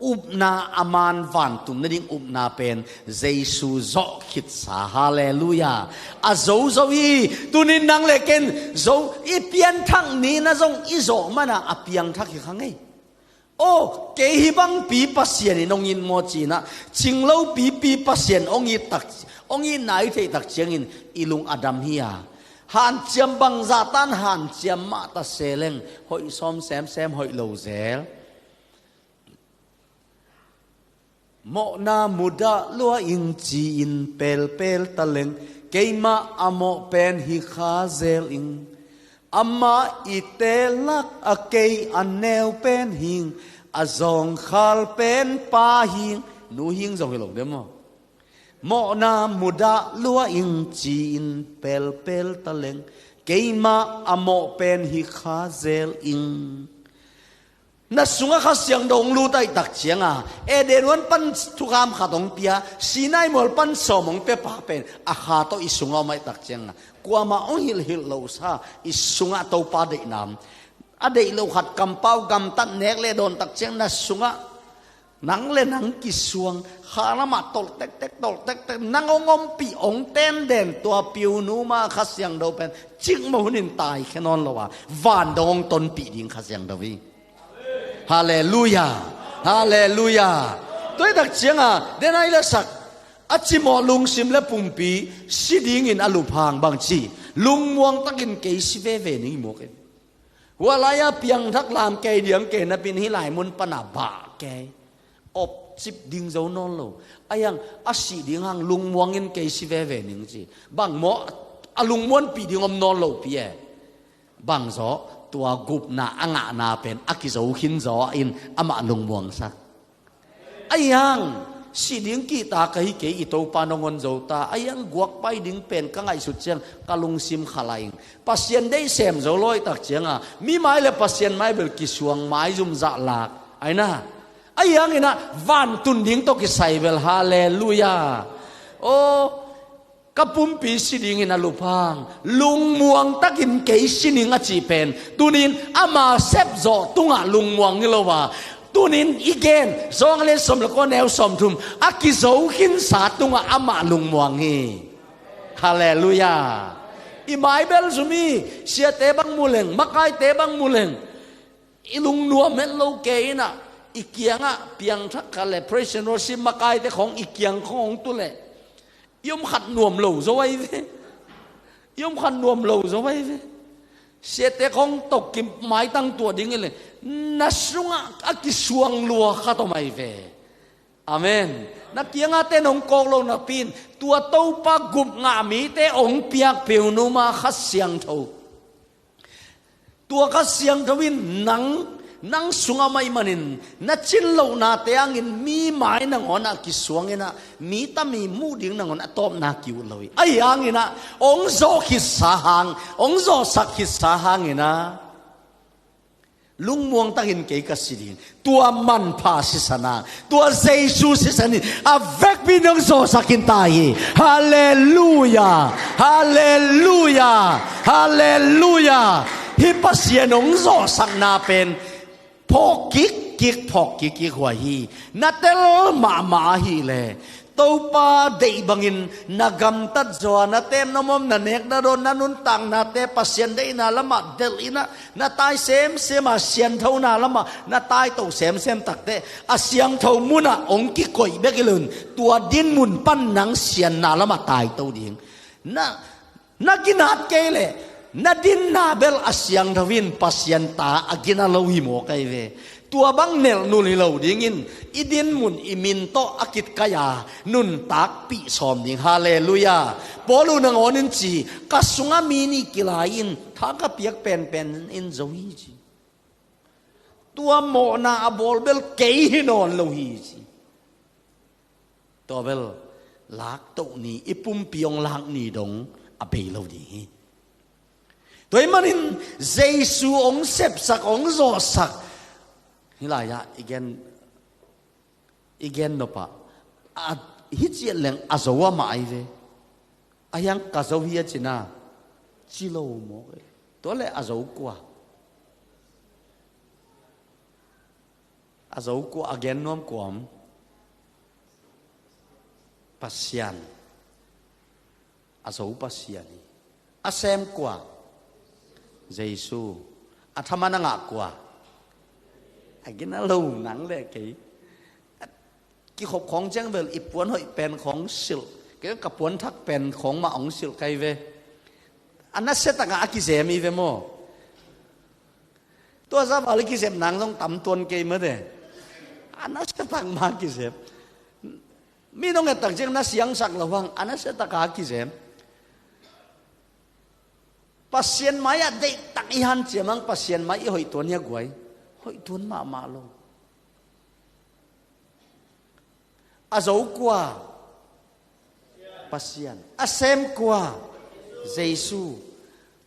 upna a man vantung nading upna pen Jesu zawh khitsa. Halleluia. A zozo hi. Tunin nang le ken zo, i pianthak ni na zong i zawh mana a piangthak hi kha ngei. Aw, kei hih bangpi Pasian in hong it maw cinah, cinglo pipi Pasian hong it tak, hong itna i theih tak ciangin i lung a dam hi a. Hanciam bangzah tan hanciam mah ta se leng hoih sawm semsem, hoih lo zel. Mawhna mudah lua ing ci-in pelpel ta leng, keimah a mawh pen hi kha zel ing. Amah i telak a kei a neu pen hing, a zawngkhal pen pa hing, nu hing zong hi lo de maw? Mawhna mudah lua ing ci-in pelpel ta leng, keimah a mawh pen hi kha zel ing. Na sungah Kha Siangtho hong lut ahih tak cianga, Eden huan pan thukham khat hong pia, Sinai mual pan sawm hong pia pa pen a Kha tawh i sungah om ahih tak cianga, kuamah hong hilhhilh lo sa, i sungah Topa deihna om. A deih lo khat kampau gamtat nek le dawn tak ciang na sungah nang le nang kisuang, kha lamah tolh tektek, tolh tektek, nang hong ompih, hong tenden tua piunu ma Kha Siangtho pen cikmah hunin taikhia nawn lo a, van dong hong tonpih ding Kha Siangtho hi. Halleluia. Halleluia. Tua ahih tak cianga, den a i lasak, a cimawh lungsim le pumpi si dingin a luphang bang ci, lungmuang takin kei si veve ning i muak e. Hua lai-a piangthak lam kei diang kei napi in hih lai mun pana bah kei. Opcip ding zo nawn lo. A iang a sih ding hang lungmuang in kei si veve ning ci. Bang maw, a lungmuanpih ding om nawn lo pi e. Bang zaw, tua gupna a ngahna pen a kizo khin zaw in amah lungmuangsak. A iang, si ding kihta ka hi kei, i Topa nong hon zo ta. A iang guak pai ding pen ka ngaihsut ciang ka lungsim kha lai ing. Pasian deih sem zo lawi tak cianga, mi mai le Pasian mai bel kisuang, maizum zahlak. Aina. A iang ina, vantun ding tawh kisai bel, halleluia. Aw, ka pumpi si dingin a luphang, lungmuang takin kei si ning a cih pen, tunin ama sepzawh tungah lungmuang hi lo a, tunin i gen, Johan a lian sawm le kua, neu sawmthum, a kizo khinsa tungah amah lungmuang hi. Halleluiah. I maibel zum hi. Siate bang mu leng, makaite bang mu leng, i lungnuam het lo kei in ah, i kiangah piangthak khat le praise and worship makaite khawng i kiang khawng hong tu leh, i om khat nuam lo zo ahi ve. I om khat nuam lo zo ahi ve. Siate khawng tawh kimaitang tuah ding hi leh, na sungah a kisuang lua khat om ahi ve. Amen. Na kiangah ten hong kawk lo napi in, tua Topa gup ngah mite hong piak peuhnuam a Kha Siangtho, tua Kha Siangtho in nang, nang sungah om ahih manin, na cin lohnate hangin mi mai nangawn ah kisuang in ah, mi tami muh ding nangawn a tawpna ki-ut lo hi. Ahi hangin ah, hong zawh khitsa hang, hong zawhsak khitsa hangin ah, lungmuang takin kei ka si ding, tua manpha sisan a, tua Jesu sisan in a vekpi in hong zawhsak khin ta hi. Halleluiah. Halleluiah. Halleluiah. Hih Pasian hong zawhsakna pen phawk kikkik, phawk kikkik huai hi. Na tel mahmah ahih leh, Topa deih bangin na gamtat zaw a, na temna om, na nek na dawn, na nuntaknate Pasian deihna lamah delh in ah, na tai semsem a, sianthona lamah na taito semsem takteh, a siangtho munah hong kikoih bek hi loin, tua din mun pan nang sianna lamah taito ding. Na, na ginat kei leh, na dinna bel a siangtho in Pasian ta a gina lo hi mawk ahi ve. Tua bang nelhnulh hi lo dingin, i din mun, i min tawh a kitkai a, nuntakpih sawm ding. Halleluiah. Paul in nangawn in ci, ka sungah mi nih kilai in, tha ka piak penpen in zo hi ci. Tua mawhna a bawl bel kei hi nawn lo hi ci. Tua bel, laktoh ni, i pumpi hong lak ni dong a bei lo ding hi. Tua ahih manin, Jesu hong sepsak, hong zawhsak, hih lai-ah i gen, i gen nop ah, a, hih ciat leng a zo amah ahi ve. A hiang ka zo hi a cina, ci lo mawk e. Tua leh a zo kua? A zo kua, a gen nuam kua om? Pasian. A zo Pasian hi. A sem kua? Jesu. A thaman a ngah kua? A gina lo nang le kei. Kikhop khawng ciang bel i puan hoih pen khawng silh. Kei ka puan thak pen khawng mah hong silh kai ve. A nasia takah a kizem hi ve maw? Tua zah val i kizep nang zong tam tuan kei mate. A nasia tak mah kizep. Mi nong et tak ciang na siangsak lo hang, a nasia taka kizem. Pasian mai-ah deihtak i hanciam hang, Pasian mai i hoih tuan hi a guai. Hoih tuan mahmah lo. A zo kua? Pasian. A sem kua? Jesu.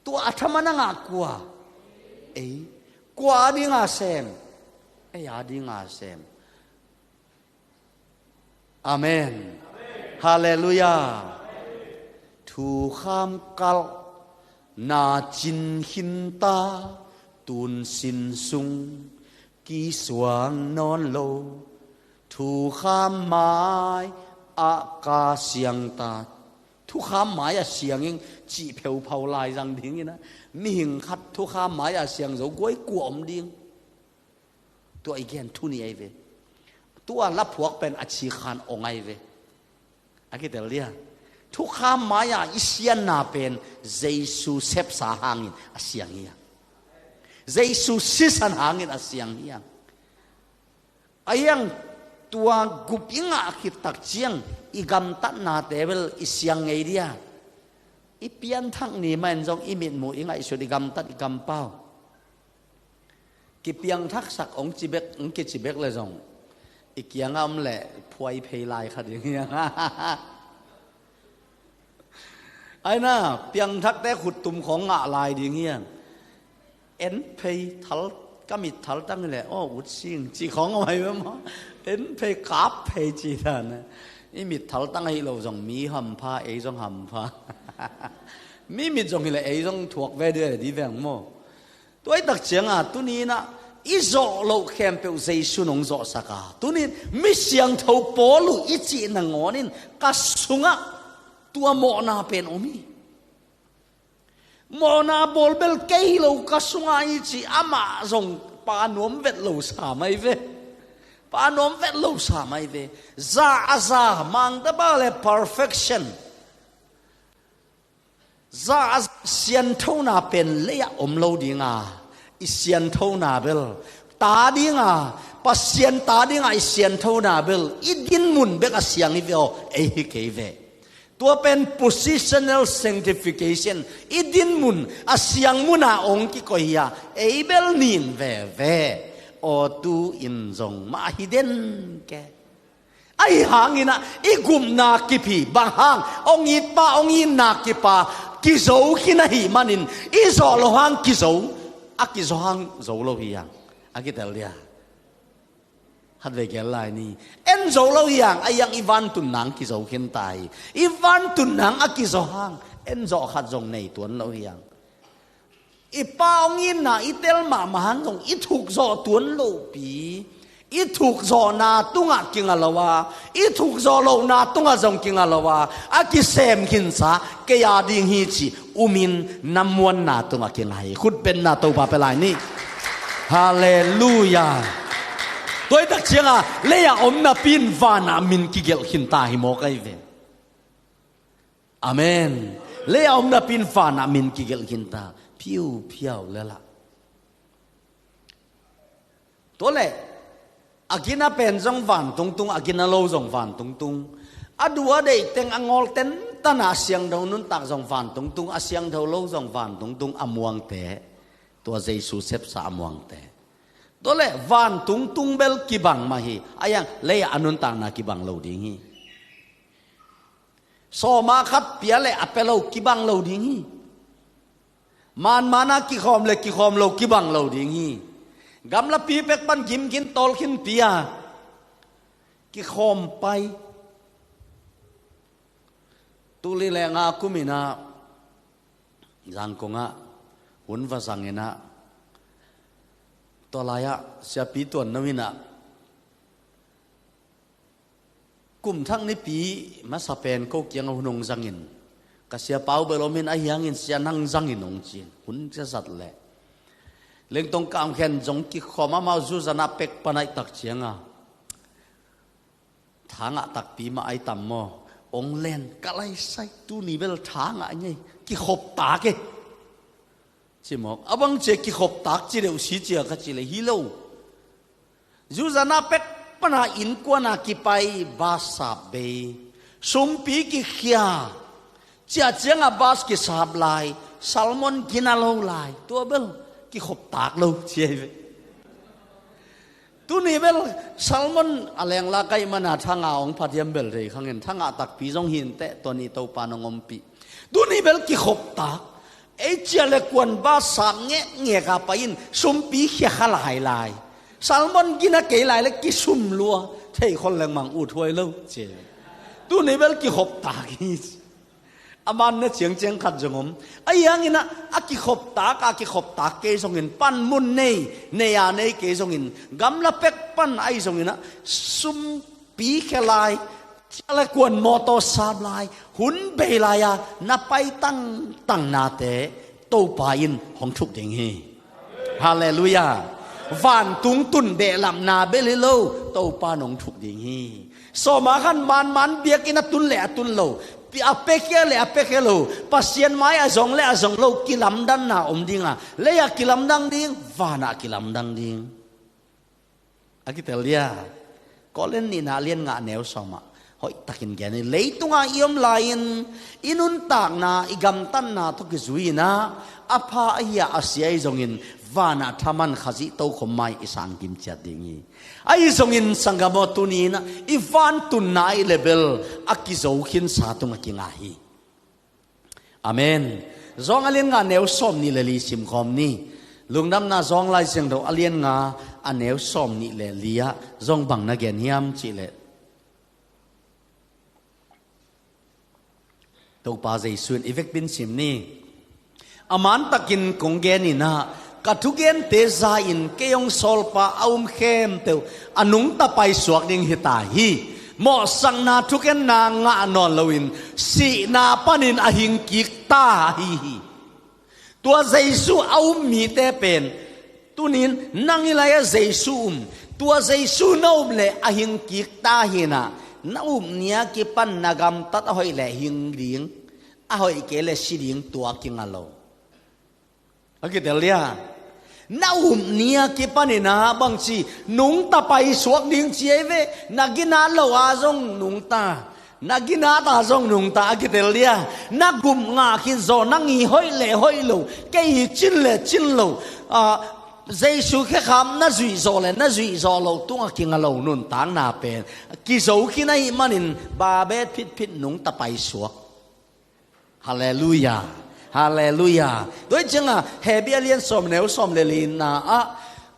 Tua a thaman a ngah kua? Ei. Kua a dinga sem? Ei a dinga sem. Amen. Halleluiah. Thukham kalh na cin khinta, tun sin sung kisuang nawn lo. Thukham mai-ah ka siangta. Thukham mai-ah siang ing cih pheuphau lai zang dingin a, mihing khat thukham mai-ah siang zo guai kua om ding? Tua i gen thu nih ahi ve. Tua laphuak pen a cikhan ong ahi ve. A kitel dia. Thukham mai-ah i sianna pen Jesu sepsa hangin a siang hi a. Jesu sisan hangin a siang hi a. A hiang tua gup i ngah khit tak ciang i gamtatnate bel i siang ngei dia. I pianthak ni mah in zong i mitmuh, i ngaihsut, i gamtat, i kampau. Kipiangthaksak hong ci bek, hong kici bek le zong i kiangah om leh phuai phei lai kha ding hiang. Aina, piangthakte khuttum khawng ngah lai ding hiang. En phei thal, ka mit thal tang hi leh, aw, ut sing ci khawng om ahi ve maw? En phei kap phei ci dan. I mit thaltang ahi lo zong mi hampha, ei zong hampha. Mi mit zong hileh ei zong thuak ve dih, dih veng maw? Tua i tak cianga tuni inah i zawh loh khempeuh Jesu nong zawhsak a, tuni in mi siangtho Paul uh i cih nangawn in ka sungah tua mawhna pen om hi. Mawhna bawl bel kei hi lo ka sungah i cih amah zong pa nuam vet lo sa mai ve. Pa nuam vet lo sa mai ve. Za a za, mangtapa le perfection. Za a za sianthona pen lei-ah om lo dinga, i sianthona bel, ta dinga, Pasian ta dinga i sianthona bel i dinmun bek a siang hi ve aw, ei hi kei ve. Tua pen positional sanctification, i dinmun a siang muna ong kikoih hi a, ei bel nin veve. Aw, tu in zong mah hi den ke. Ahi hanginah i gupna kiphi, bang hang, ong itpa, ong itna kipa, kizo khin ahih manin, i zawh loh hang kizo, a kizo hang zo lo hi hang. A kitel dia. Khatvei gel lai ni. En zo lo hi hang, a hiang i vantun nang kizo khin ta hi. I vantun nang a kizo hang, en zawh khat zong nei tuan lo hi hang. I pa ong itna i tel mahmah hang zong i thuk zawh tuan lopi, i thuk zawhna tungah kinga lo a, i thuk zawh lohna tungah zong kinga lo a, a kisem khinsa kei a ding hi cih umin na muanna tungah kinga hi. Khutbetna Topa pia lai ni. Halleluia. Tua i tak cianga lei-ah om napi in vanah min kigelh khinta hi mawk ahi ve. Amen. Lei-ah om napi in vanah min kigelh khinta. Phiuphiau lelah. Tua le, a gina pen zong vantungtung, a gina lo zong vantungtung. A duh a deih teng a ngawl tentanah a siangtho nuntak zong vantungtung, a siangtho lo zong vantungtung, a muangte. Tua Jesu sepsa a muangte. Tua le vantungtung bel kibang mah hi. A hiang lei-ah a nuntakna kibang lo ding hi. Sawma khat pia le a pia lo kibang lo ding hi. Manmana kikhawm le kikhawm lo kibang lo ding hi. Gamlapi pek pan gimgin tawlkhin pia kikhawm pai. Tuli le nga kuminah Zangkongah hun va zanginah, tua lai-ah siapi tuan no inah, kum thak nipi masa pen ko kiangah hun hong zangin, ka sia Pau bel om in, ahi hangin sia nang zangin hong ci-in hun sia zat leh Lengtong Kam Khen zong kikhawm, amau zuzana pek pan aih tak cianga thangah takpi mah ai tam maw? Ong len ka laisai, tuni bel thangah ngei kikhop tak e. Ci mawk, a bang cia kikhop tak ci deuh si cia ka ci le hi lo. Zuzana pek pana innkuana kipai, bus sap bei, sumpi kikhia, ciah ciangah bus kisap lai, salmon gina lo lai, tua bel kikhop tak lo ci ahi ve. Tuni bel salmon a lengla kaih mana thanga ong phat hiam bel thei khangin, thangah takpi zong hinteh, tua ni Topa nong ompih. Tuni bel kikhop tak. Ei ciah le kuan bus sap ngekngek a pai in sumpi khia kha lailai, salmon gina kei lai le kisum lua, thei khol lengmang ut huai lo ci. Tuni bel kikhop tak hi. A manna ciangciang khat zong om. Ahi hanginah a kikhop tak, a kikhop tak kei zongin, panmun nei, nei a nei kei zongin, gamla pek pan ahi zonginah sumpi khia lai, ciah le kuan mawtaw sap lai, hun bei lai-a na pai tangtang nate Topa in hong thuk ding hi. Halleluia. Vantung tun behlapna bel hi lo, Topa nong thuk ding hi. Sawma khan manman biakinn a tun le a tun lo, a pekhia le a pekhia lo, Pasian mai a zong le a zong lo, kilamdanna om dinga, lei-ah kilamdang ding, vanah kilamdang ding. A kitel dia. Korin nihna lian nga neu sawmah hoihtakin gen hi. Leitunga i om lai-in i nuntakna, i gamtatna tawh kizui-inah, a pha ahi a, a sia ahi zongin vanah thaman Khazih tokhom mai i sangkim ciat ding hi. Ahi zongin sanggam aw, tuni-inah i vantunna i level a kizo khinsa tungah kinga hi. Amen. Zawng a lian nga neu sawm nih le li simkhawm ni. Lungdamna Zawng Lai Siangtho a lian nga a neu sawm nih le li-ah zong bang na gen hiam cihleh, Topa Jesu in i vekpi-in sim ni. A mantakin kong gen in ah, ka thugente za-in kei hong sawlpa a um khempeuh a nungta paisuak ding hi ta hi. Mawhsakna thukhenna ngah nawn loin sihna panin a hingkik ta ahi hi. Tua Jesu a um mite pen, tunin nang i lai-ah Jesu um, tua Jesu na um leh a hingkik ta hi in ah, na up ni-a kipan na gamtat a hoih leh hing ding, a hoih kei leh si ding, tua kinga lo. A kitel dia. Na up ni-a kipan in ah bangci, nungta paisuak ding ci ei ve, na ginat lo a zong nungta, na ginat a zong nungta, a kitel dia. Na gup ngah khit zaw, nang i hoih leh hoih lo, kei i cin leh cin lo, ah, Jesu khekhap na zuih zawh leh na zuih zawh loh tungah kinga lo nuntakna pen kizo khin ahih manin, babet phitphit nungta paisuak. Halleluiah. Halleluiah. Tua hi ciangah Hebru a lian sawm, neu sawm le lina ah,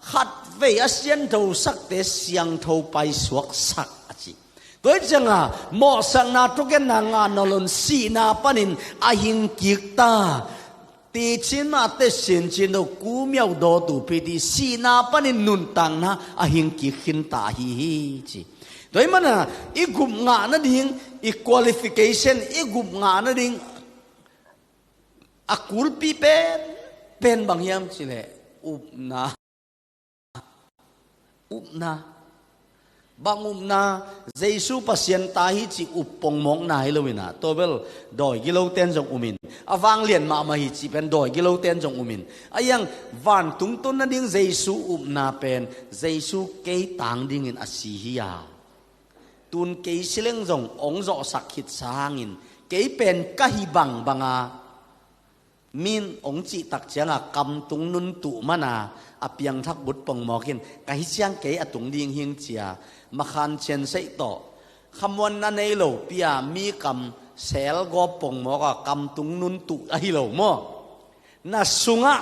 khatvei a sianthosakte siangtho paisuaksak a ci. Tua hi ciangah mawhsakna thukhenna ngah nawn loin sihna panin a hingkik ta. Ticin mah teh sincin lo, kumiau dawtu piti, sihna panin nuntakna a hingkik khin ta ahi hi ci. Tua hi mana, i gup ngah nading, i qualification, i gup ngah nading a kulpi pen, pen bang hiam cileh, upna. Upna. Bang upna? Jesu Pasian ta hi ci up pongmawkna hi lo in ah, tua bel dawi giloten zong um in, a vanglian mahmah hi ci pen dawi giloten zong um in, a iang vantung tun nading Jesu upna pen, Jesu kei tang dingin a si hi a, tun kei si leng zong hong zawhsak khitsa hangin, kei pen ka hi bangbang a, min hong cihtak ciangah kamtung nuntuh mana, a piangthak but pongmawk in, ka hi ciang kei a tung ding hing cia, makhan cian seih tawh, khamuanna nei lo pi-a mi kam selgawp pongmawk a, kamtung nuntuh ahi lo maw? Na sungah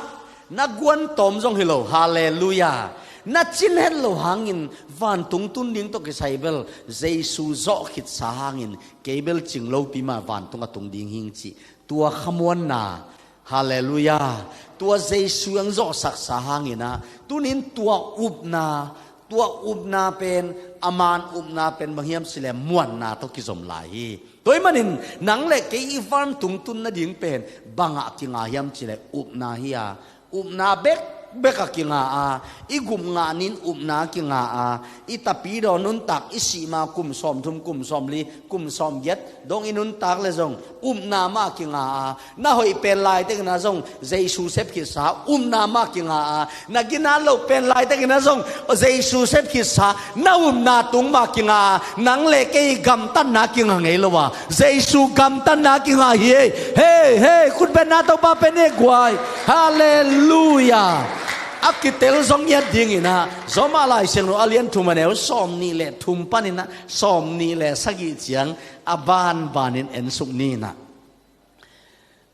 na guantawm zong hi lo, halleluiah. Na cin het lo hangin vantung tun ding tawh kisai bel, Jesu zawh khitsa hangin kei bel cing lopi mah vantung a tung ding hing cih, tua khamuanna, halleluiah, tua Jesu hong zawhsaksa hangin ah, tunin tua upna, tua upna pen, a man upna pen bang hiam cileh, muanna tawh kizom lai hi. Tua hi manin, nang le kei i vantung tun nading pen bangah kinga hiam cileh, upna hi a, upna bekbek a kinga a, i gup ngah ni-in upna kinga a, i tapidaw nuntak, i sih ma kum sawmthum, kum sawmli, kum sawmgiat dong i nuntak leh zong upna mah kinga a, na hoih pen laitakin ah zong Jesu sep khitsa, upna mah kinga a, na ginat loh pen laitakin ah zong Jesu sep khitsa, na upna tung mah kinga a, nang le kei gamtatna kinga ngei lo a, Jesu gamtatna kinga hi ei. Hei, hei, khutbetna Topa pen ei guai. Halleluiah. A kitel zong ngiat dingin ah, Rom a Lai Siangtho a lian thum a neu sawmnih le thum panin ah sawmnih le sagih ciang a banbanin ensuk ni in ah,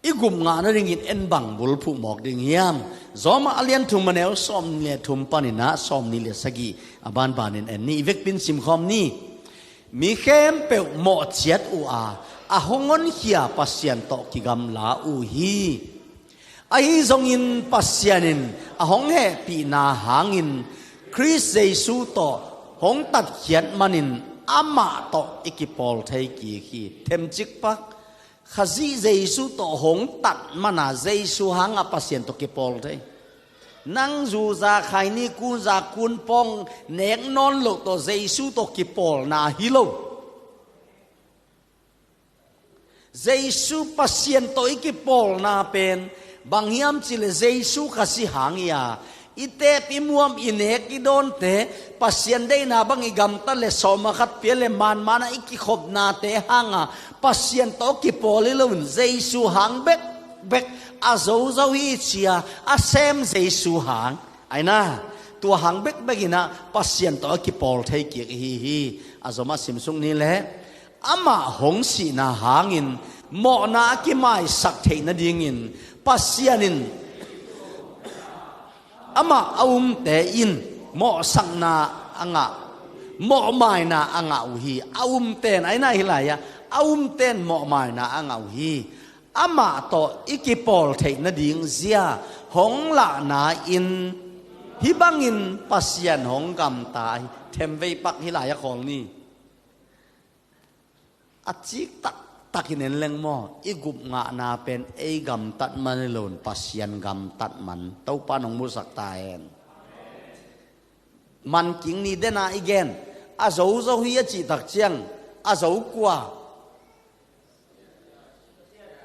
i gup ngah nadingin en bang bulphuh mawk ding hiam? Rom a lian thum a neu sawmnih le thum panin ah sawmnih le sagih a banbanin en ni, i vekpi-in simkhawm ni. Mi khempeuh mawh ciat uh a, a hong honkhia Pasian tawh kigamla uh hi. Ahi zongin Pasian in a hong hehpihna hangin Khrist Jesu tawh hong tatkhiat manin amah tawh i kipawl thei kik hi. Themcik pak, Khazih Jesu tawh hong tat mana Jesu hangah Pasian tawh kipawl thei. Nang zu za khai ni, kun za kun pawng nek nawn loh tawh Jesu tawh kipawlna hi lo. Jesu Pasian tawh i kipawlna pen bang hiam cileh, Jesu Khazih hang hi a, i tep i muam, i nek i dawnte, Pasian deihna bang i gamtat le sawm a khat pia le manmana i kikhopnate hanga Pasian tawh kipawl hi loin Jesu hang bekbek a zozo hi cia a sem Jesu hang. Aina, tua hang bekbek in ah Pasian tawh a kipawl thei kik hi hi. A zom a simsuk ni leh, amah hong sihna hangin mawhna a kimaisak theih nadingin Pasian in amah a umte in mawhsakna a ngah, mawhmaina a ngah uh hi. A umte in, aina hi lai-ah, a umten mawhmaina a ngah uh hi. Amah tawh i kipawl theih nading zia hong lahna in hih bangin Pasian hong gamta hi. Themvei pak hih lai a khawl ni. A cik taktakin en leng maw, i gup ngahna pen ei gamtat man hi loin Pasian gamtat man. Topa nong musak ta hen. Mankik ni dena i gen, a zo zo hi a cih tak ciang, a zo kua?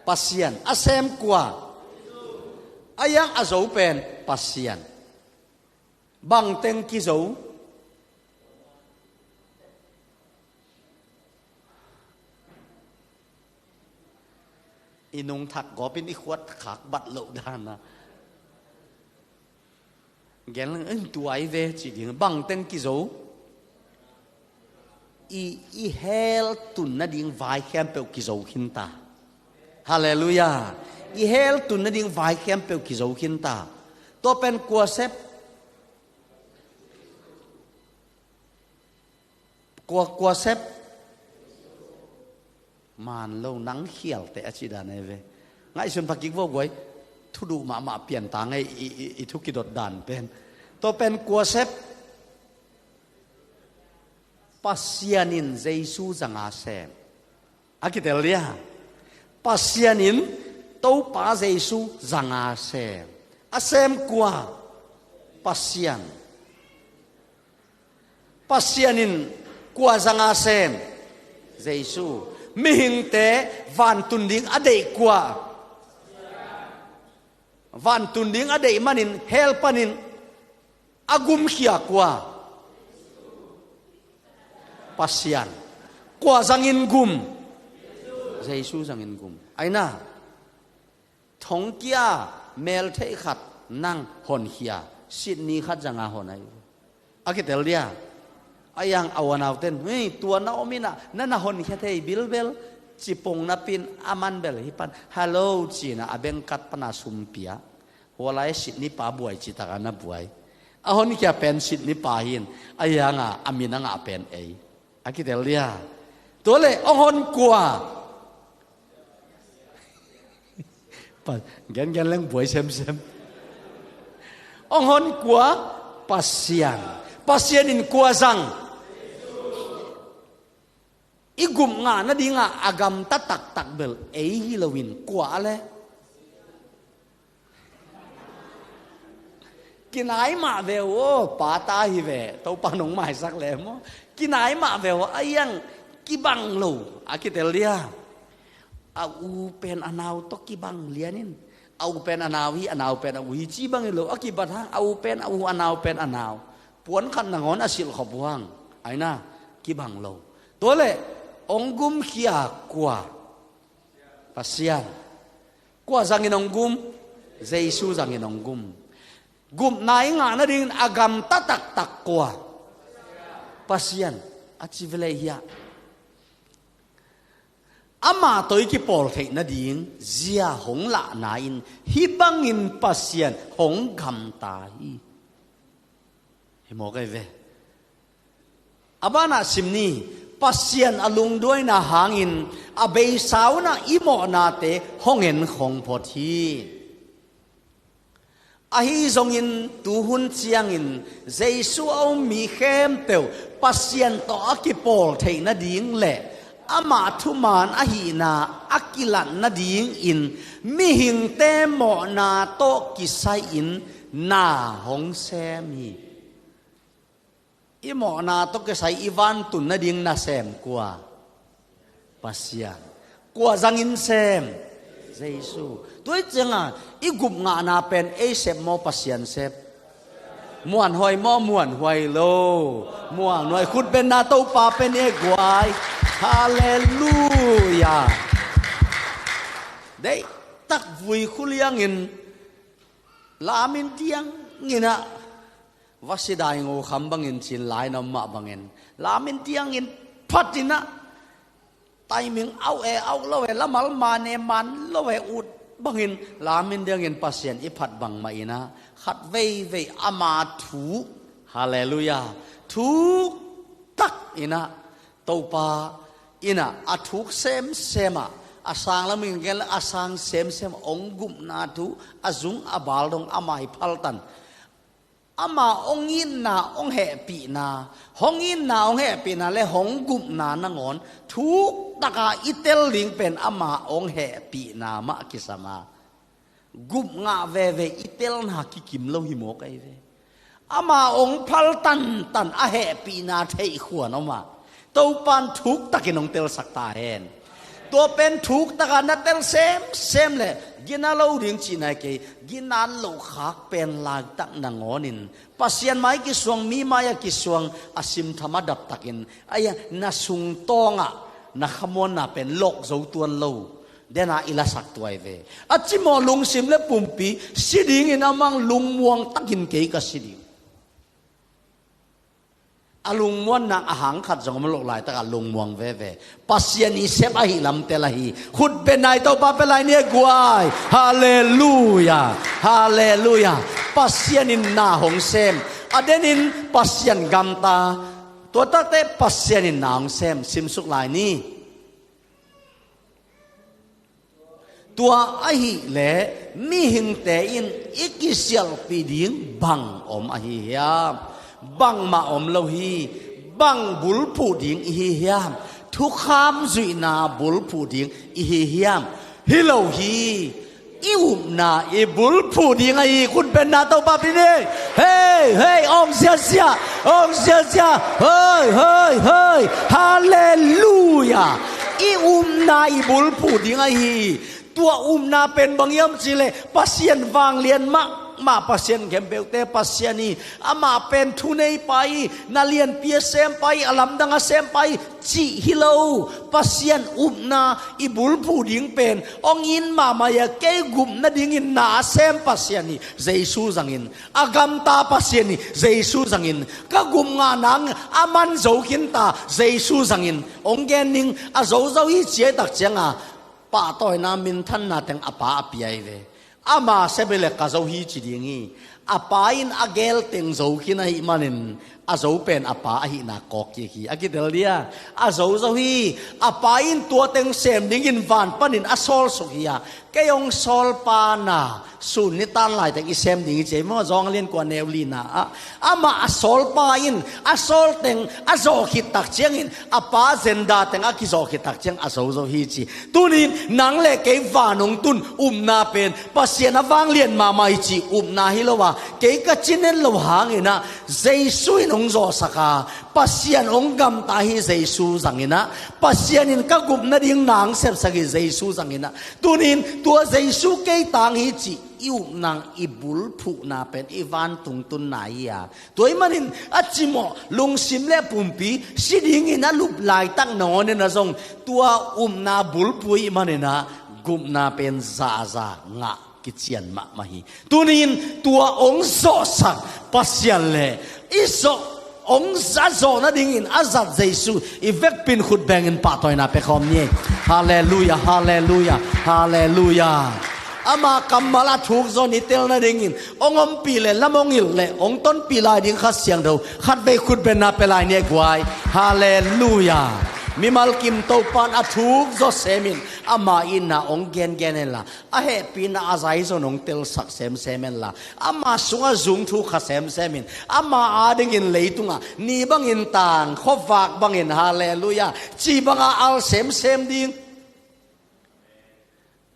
Pasian. A sem kua? A iang a zo pen Pasian. Bangteng kizo? I nungthak gawpin i khuat khak bat loh dana. Gen leng, "Ei, tua i ve," ci ding. Bangteng kizo? I, i hell tun nading vai khempeuh kizo khinta. Halleluiah. I hell tun nading vai khempeuh kizo khinta. Tua pen kua sep? Kua, kua sep? Man lo, nang khialte a ci dan ei ve. Ngaihsun phakik vo guai. Thuduh mahmah pianta ngei i, i, i thu kidot dan pen. Tua pen kua sep? Pasian in Jesu zanga sem. A kitel dia. Pasian in Topa Jesu zanga sem. A sem kua? Pasian. Pasian in kua zanga sem? Jesu. Mihingte vantun ding a deih kua? Vantun ding a deih manin hell panin a gumkhia kua? Pasian. Kua zangin gum? Jesu zangin gum. Aina. Thongkia meltheih khat nang honkhia, sitni khat zanga hon ahi. A kitel dia. A iang a uanauten, "Hei, tua na om inah, na na honkhia thei bilbel," cipong napin a man bel hi pan. "Hello," cina a bengkat pana sumpia. Hualai sitni pa buai citaka na buai. A honkhia pen sitni pa hin, a ianga a min a ngah pen ei. A kitel dia. Tua le, ong hon kua? Pa, gen gen leng buai semsem. Ong hon kua? Pasian. Pasian in kua zang? I gup ngah nadinga a gamta taktak bel ei hi loin kua a le? Kinai mah ve uh aw, pa ta hi ve, Topa nong maisak le maw. Kinai mah ve uh aw, a iang kibang lo, a kitel dia. A u pen a nau tawh kibang lianin. A u pen a nau hi, a nau pen a u hi, ci bang hi lo, a kibat hang, a u pen a u, a nau pen a nau. Puan khat nangawn a silh khop uh hang, aina, kibang lo. Tua le, ong gumkhia kua? Pasian. Kua zangin ong gum? Jesu zangin ong gum. Gupna i ngah nadingin a gamta taktak kua? Pasian. A ci velei hia. Amah tawh i kipawl theih nading zia hong lahna in hih bangin Pasian hong gamta hi. Hi mawk ei ve. A banah sim ni. Pasian a lungduaina hangin a beisa unah i mawhnate hong en khong phot hi. Ahi zongin tuhun ciangin Jesu a um mi khempeuh Pasian tawh a kipawl theih nading le amah thuman ahihna a kilat nadingin mihingte mawhna tawh kisai-in na hong sem hi. I mawhna tawh kisai i vantun nading nasem kua? Pasian. Kua zangin sem? Jesu. Tua i cianga i gup ngahna pen ei sep maw, Pasian sep? Muanhuai maw, muanhuai lo? Muanhuai. Khut benna Topa pen e guai. Halleluiah. Deih tak vui khuliangin lamin dianginah va si dai ngo kham bangin cin lai na om mah bangin lamin diangin phatinah taiming auh e auh lo e, lamal man e man lo e ut bangin lamin diangin Pasian i phat bangmah inah khat veivei ama thu, halleluiah, thu tak inah Topa Ina a thuk semsem ah, a sang lam in gen le a sang semsem ah hong gupna thu, a zung a bal dong ama hi phaltan. Ama hong itna hong hehpihna, hong itna hong hehpihna le hong gupna nangawn thuk taka i tel ding pen ama hong hehpihna mah kisam a, gup ngah veve i telna kikim lo hi mawk ahi ve. Ama hong phal tantan a hehpihna theih khuan om a, Topan thuk takin hong telsak ta hen. Tua pen thuk taka na tel semsem le gina lo ding cihna hi kei, gina lo khak pen laitak nangawnin Pasian mai kisuang, mi mai a kisuang, a simtham a daptakin, aia, na sungtawngah na khamuanna pen lawk zo tuan lo dena i lasak tuai ve. A cimawh lungsim le pumpi si dingin a mang, lungmuang takin kei ka si ding. A lungmuanna a hang khat zong om lo laitak a lungmuang veve. Pasian i sep ahi lamtel ahi. Khutbenna i Topa pia lai ni e guai. Halleluia. Halleluia. Pasian in na hong sem. A denin Pasian gamta. Tua takte Pasian in na hong sem. Simsuk lai ni. Tua ahih leh mihingte in i kisialhpih ding bang om ahi hiam? Bangmah om lo hi. Bang bulphuh ding i hi hiam? Thukham zuihna bulphuh ding i hi hiam? Hi lo hi. I upna i bulphuh ding ahi. Khutbenna Topa pia ni. Hei, hei, ong siasia, ong siasia. Hei, hei, hei. Halleluia. I upna i bulphuh ding ahi. Tua upna pen bang hiam cih leh Pasian vanglian mahmah, Pasian khempeuhte Pasian hi. Amah pen thuneipa hi, na lianpi a sempa hi, a lamdang a sempa hi cih hi lo. Pasian upna i bulphuh ding pen hong it mahmah hi a, kei gup nadingin na a sem Pasian hi, Jesu zangin. A gamta Pasian hi, Jesu zangin. Ka gup ngah nang a man zo khinta, Jesu zangin. Hong gen ning, a zozo hi ci a, i tak cianga pahtawina, minthanna teng a pa a pia hi ve. Ama sep hi leh ka zo hi ci ding hi. A pa in a gel teng zo khin ahih manin a zo pen a pa ahihna kawk kik hi. A kitel dia, a zozo hi. A pa in tua teng sem dingin van panin a sawlsuk hi a, kei hong sawlpa na, sun nitan laiteng i sem ding hi ci a, i maw, Johan lian kua neu lina ah. Amah a sawlpa in a sawl teng a zawh khit tak ciangin, a pa agenda teng a kizawh khit tak ciang a zozo hi ci. Tunin nang le kei van hong tun upna pen Pasian a vanglian mahmah hi cih upna hi lo a, kei ka cinen lo hangin ah Jesu in hong zawhsak a, Pasian hong gamta hi Jesu zangin ah, Pasian in ka gup nading na hong sepsak hi Jesu zangin ah. Tunin tua Jesu kei tang hi cih i upna, i bulphuhna pen i vantung tunna hi a. Tua ahih manin a cimawh lungsim le pumpi si dingin a lup laitak nangawnin ah zong tua upna bulphuh ahih manin ah gupna pen zaza ngah kician mahmah hi. Tunin tua hong zawhsak Pasian le i zawh, hong za zawh nadingin a zat Jesu i vekpi-in khut bengin pahtawina pia khawm ni. Halleluia, halleluia, halleluia. Ama kammal a thuk zaw i tel nadingin hong ompih le lam hong hilh le hong tonpih lai ding Kha Siangtho khatvei khut benna pia lai ni e guai. Halleluia. Mimal kim Topan a thuk zaw semin ama itna hong gengen inla, a hehpihna a zaizon hong telsak semsem inla, ama sungah zung thu kha semsem in, ama adingin leitungah ni bangin tang, khuavak bangin, halleluia, ci banga al semsem ding.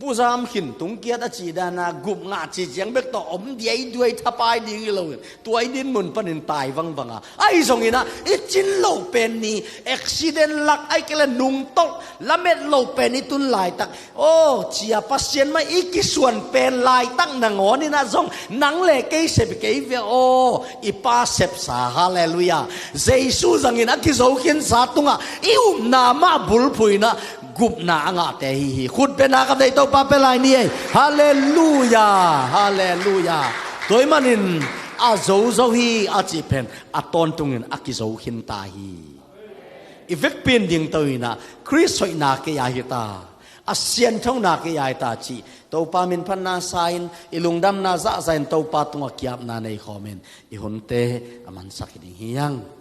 Pu Zam Khin Tung kiat a cih dana gup ngah cih ciang bek tawh om diaiduai, thapai ding hi loin tua i dinmun panin tai vangvang a, ahi zongin ah i cin loh pen ni, accident lak, ahih kei leh nungtolh lamet loh pen i tun laitak, aw, ci a Pasian mai i kisuan pen laitak nangawnin ah zong nang le kei sep hi kei ve aw, i Pa sepsa, halleluia, Jesu zangin a kizo khinsa tungah i upna mah bulphuh in ah gupna a ngahte hi hi. Khut benna khatvei Topa pia lai ni e. Halleluia, halleluia. Tua ahih manin a zozo hi a cih pen a tawntungin a kizo khinta hi. I vekpi-in dingto in ah Khrist hoihna kei a hita, a sianthona kei a hita cih Topa minphatna sa-in, i lungdamna zahzah in Topa tungah ki-apna nei khawmin i hunte a mansak hi ding hi hang.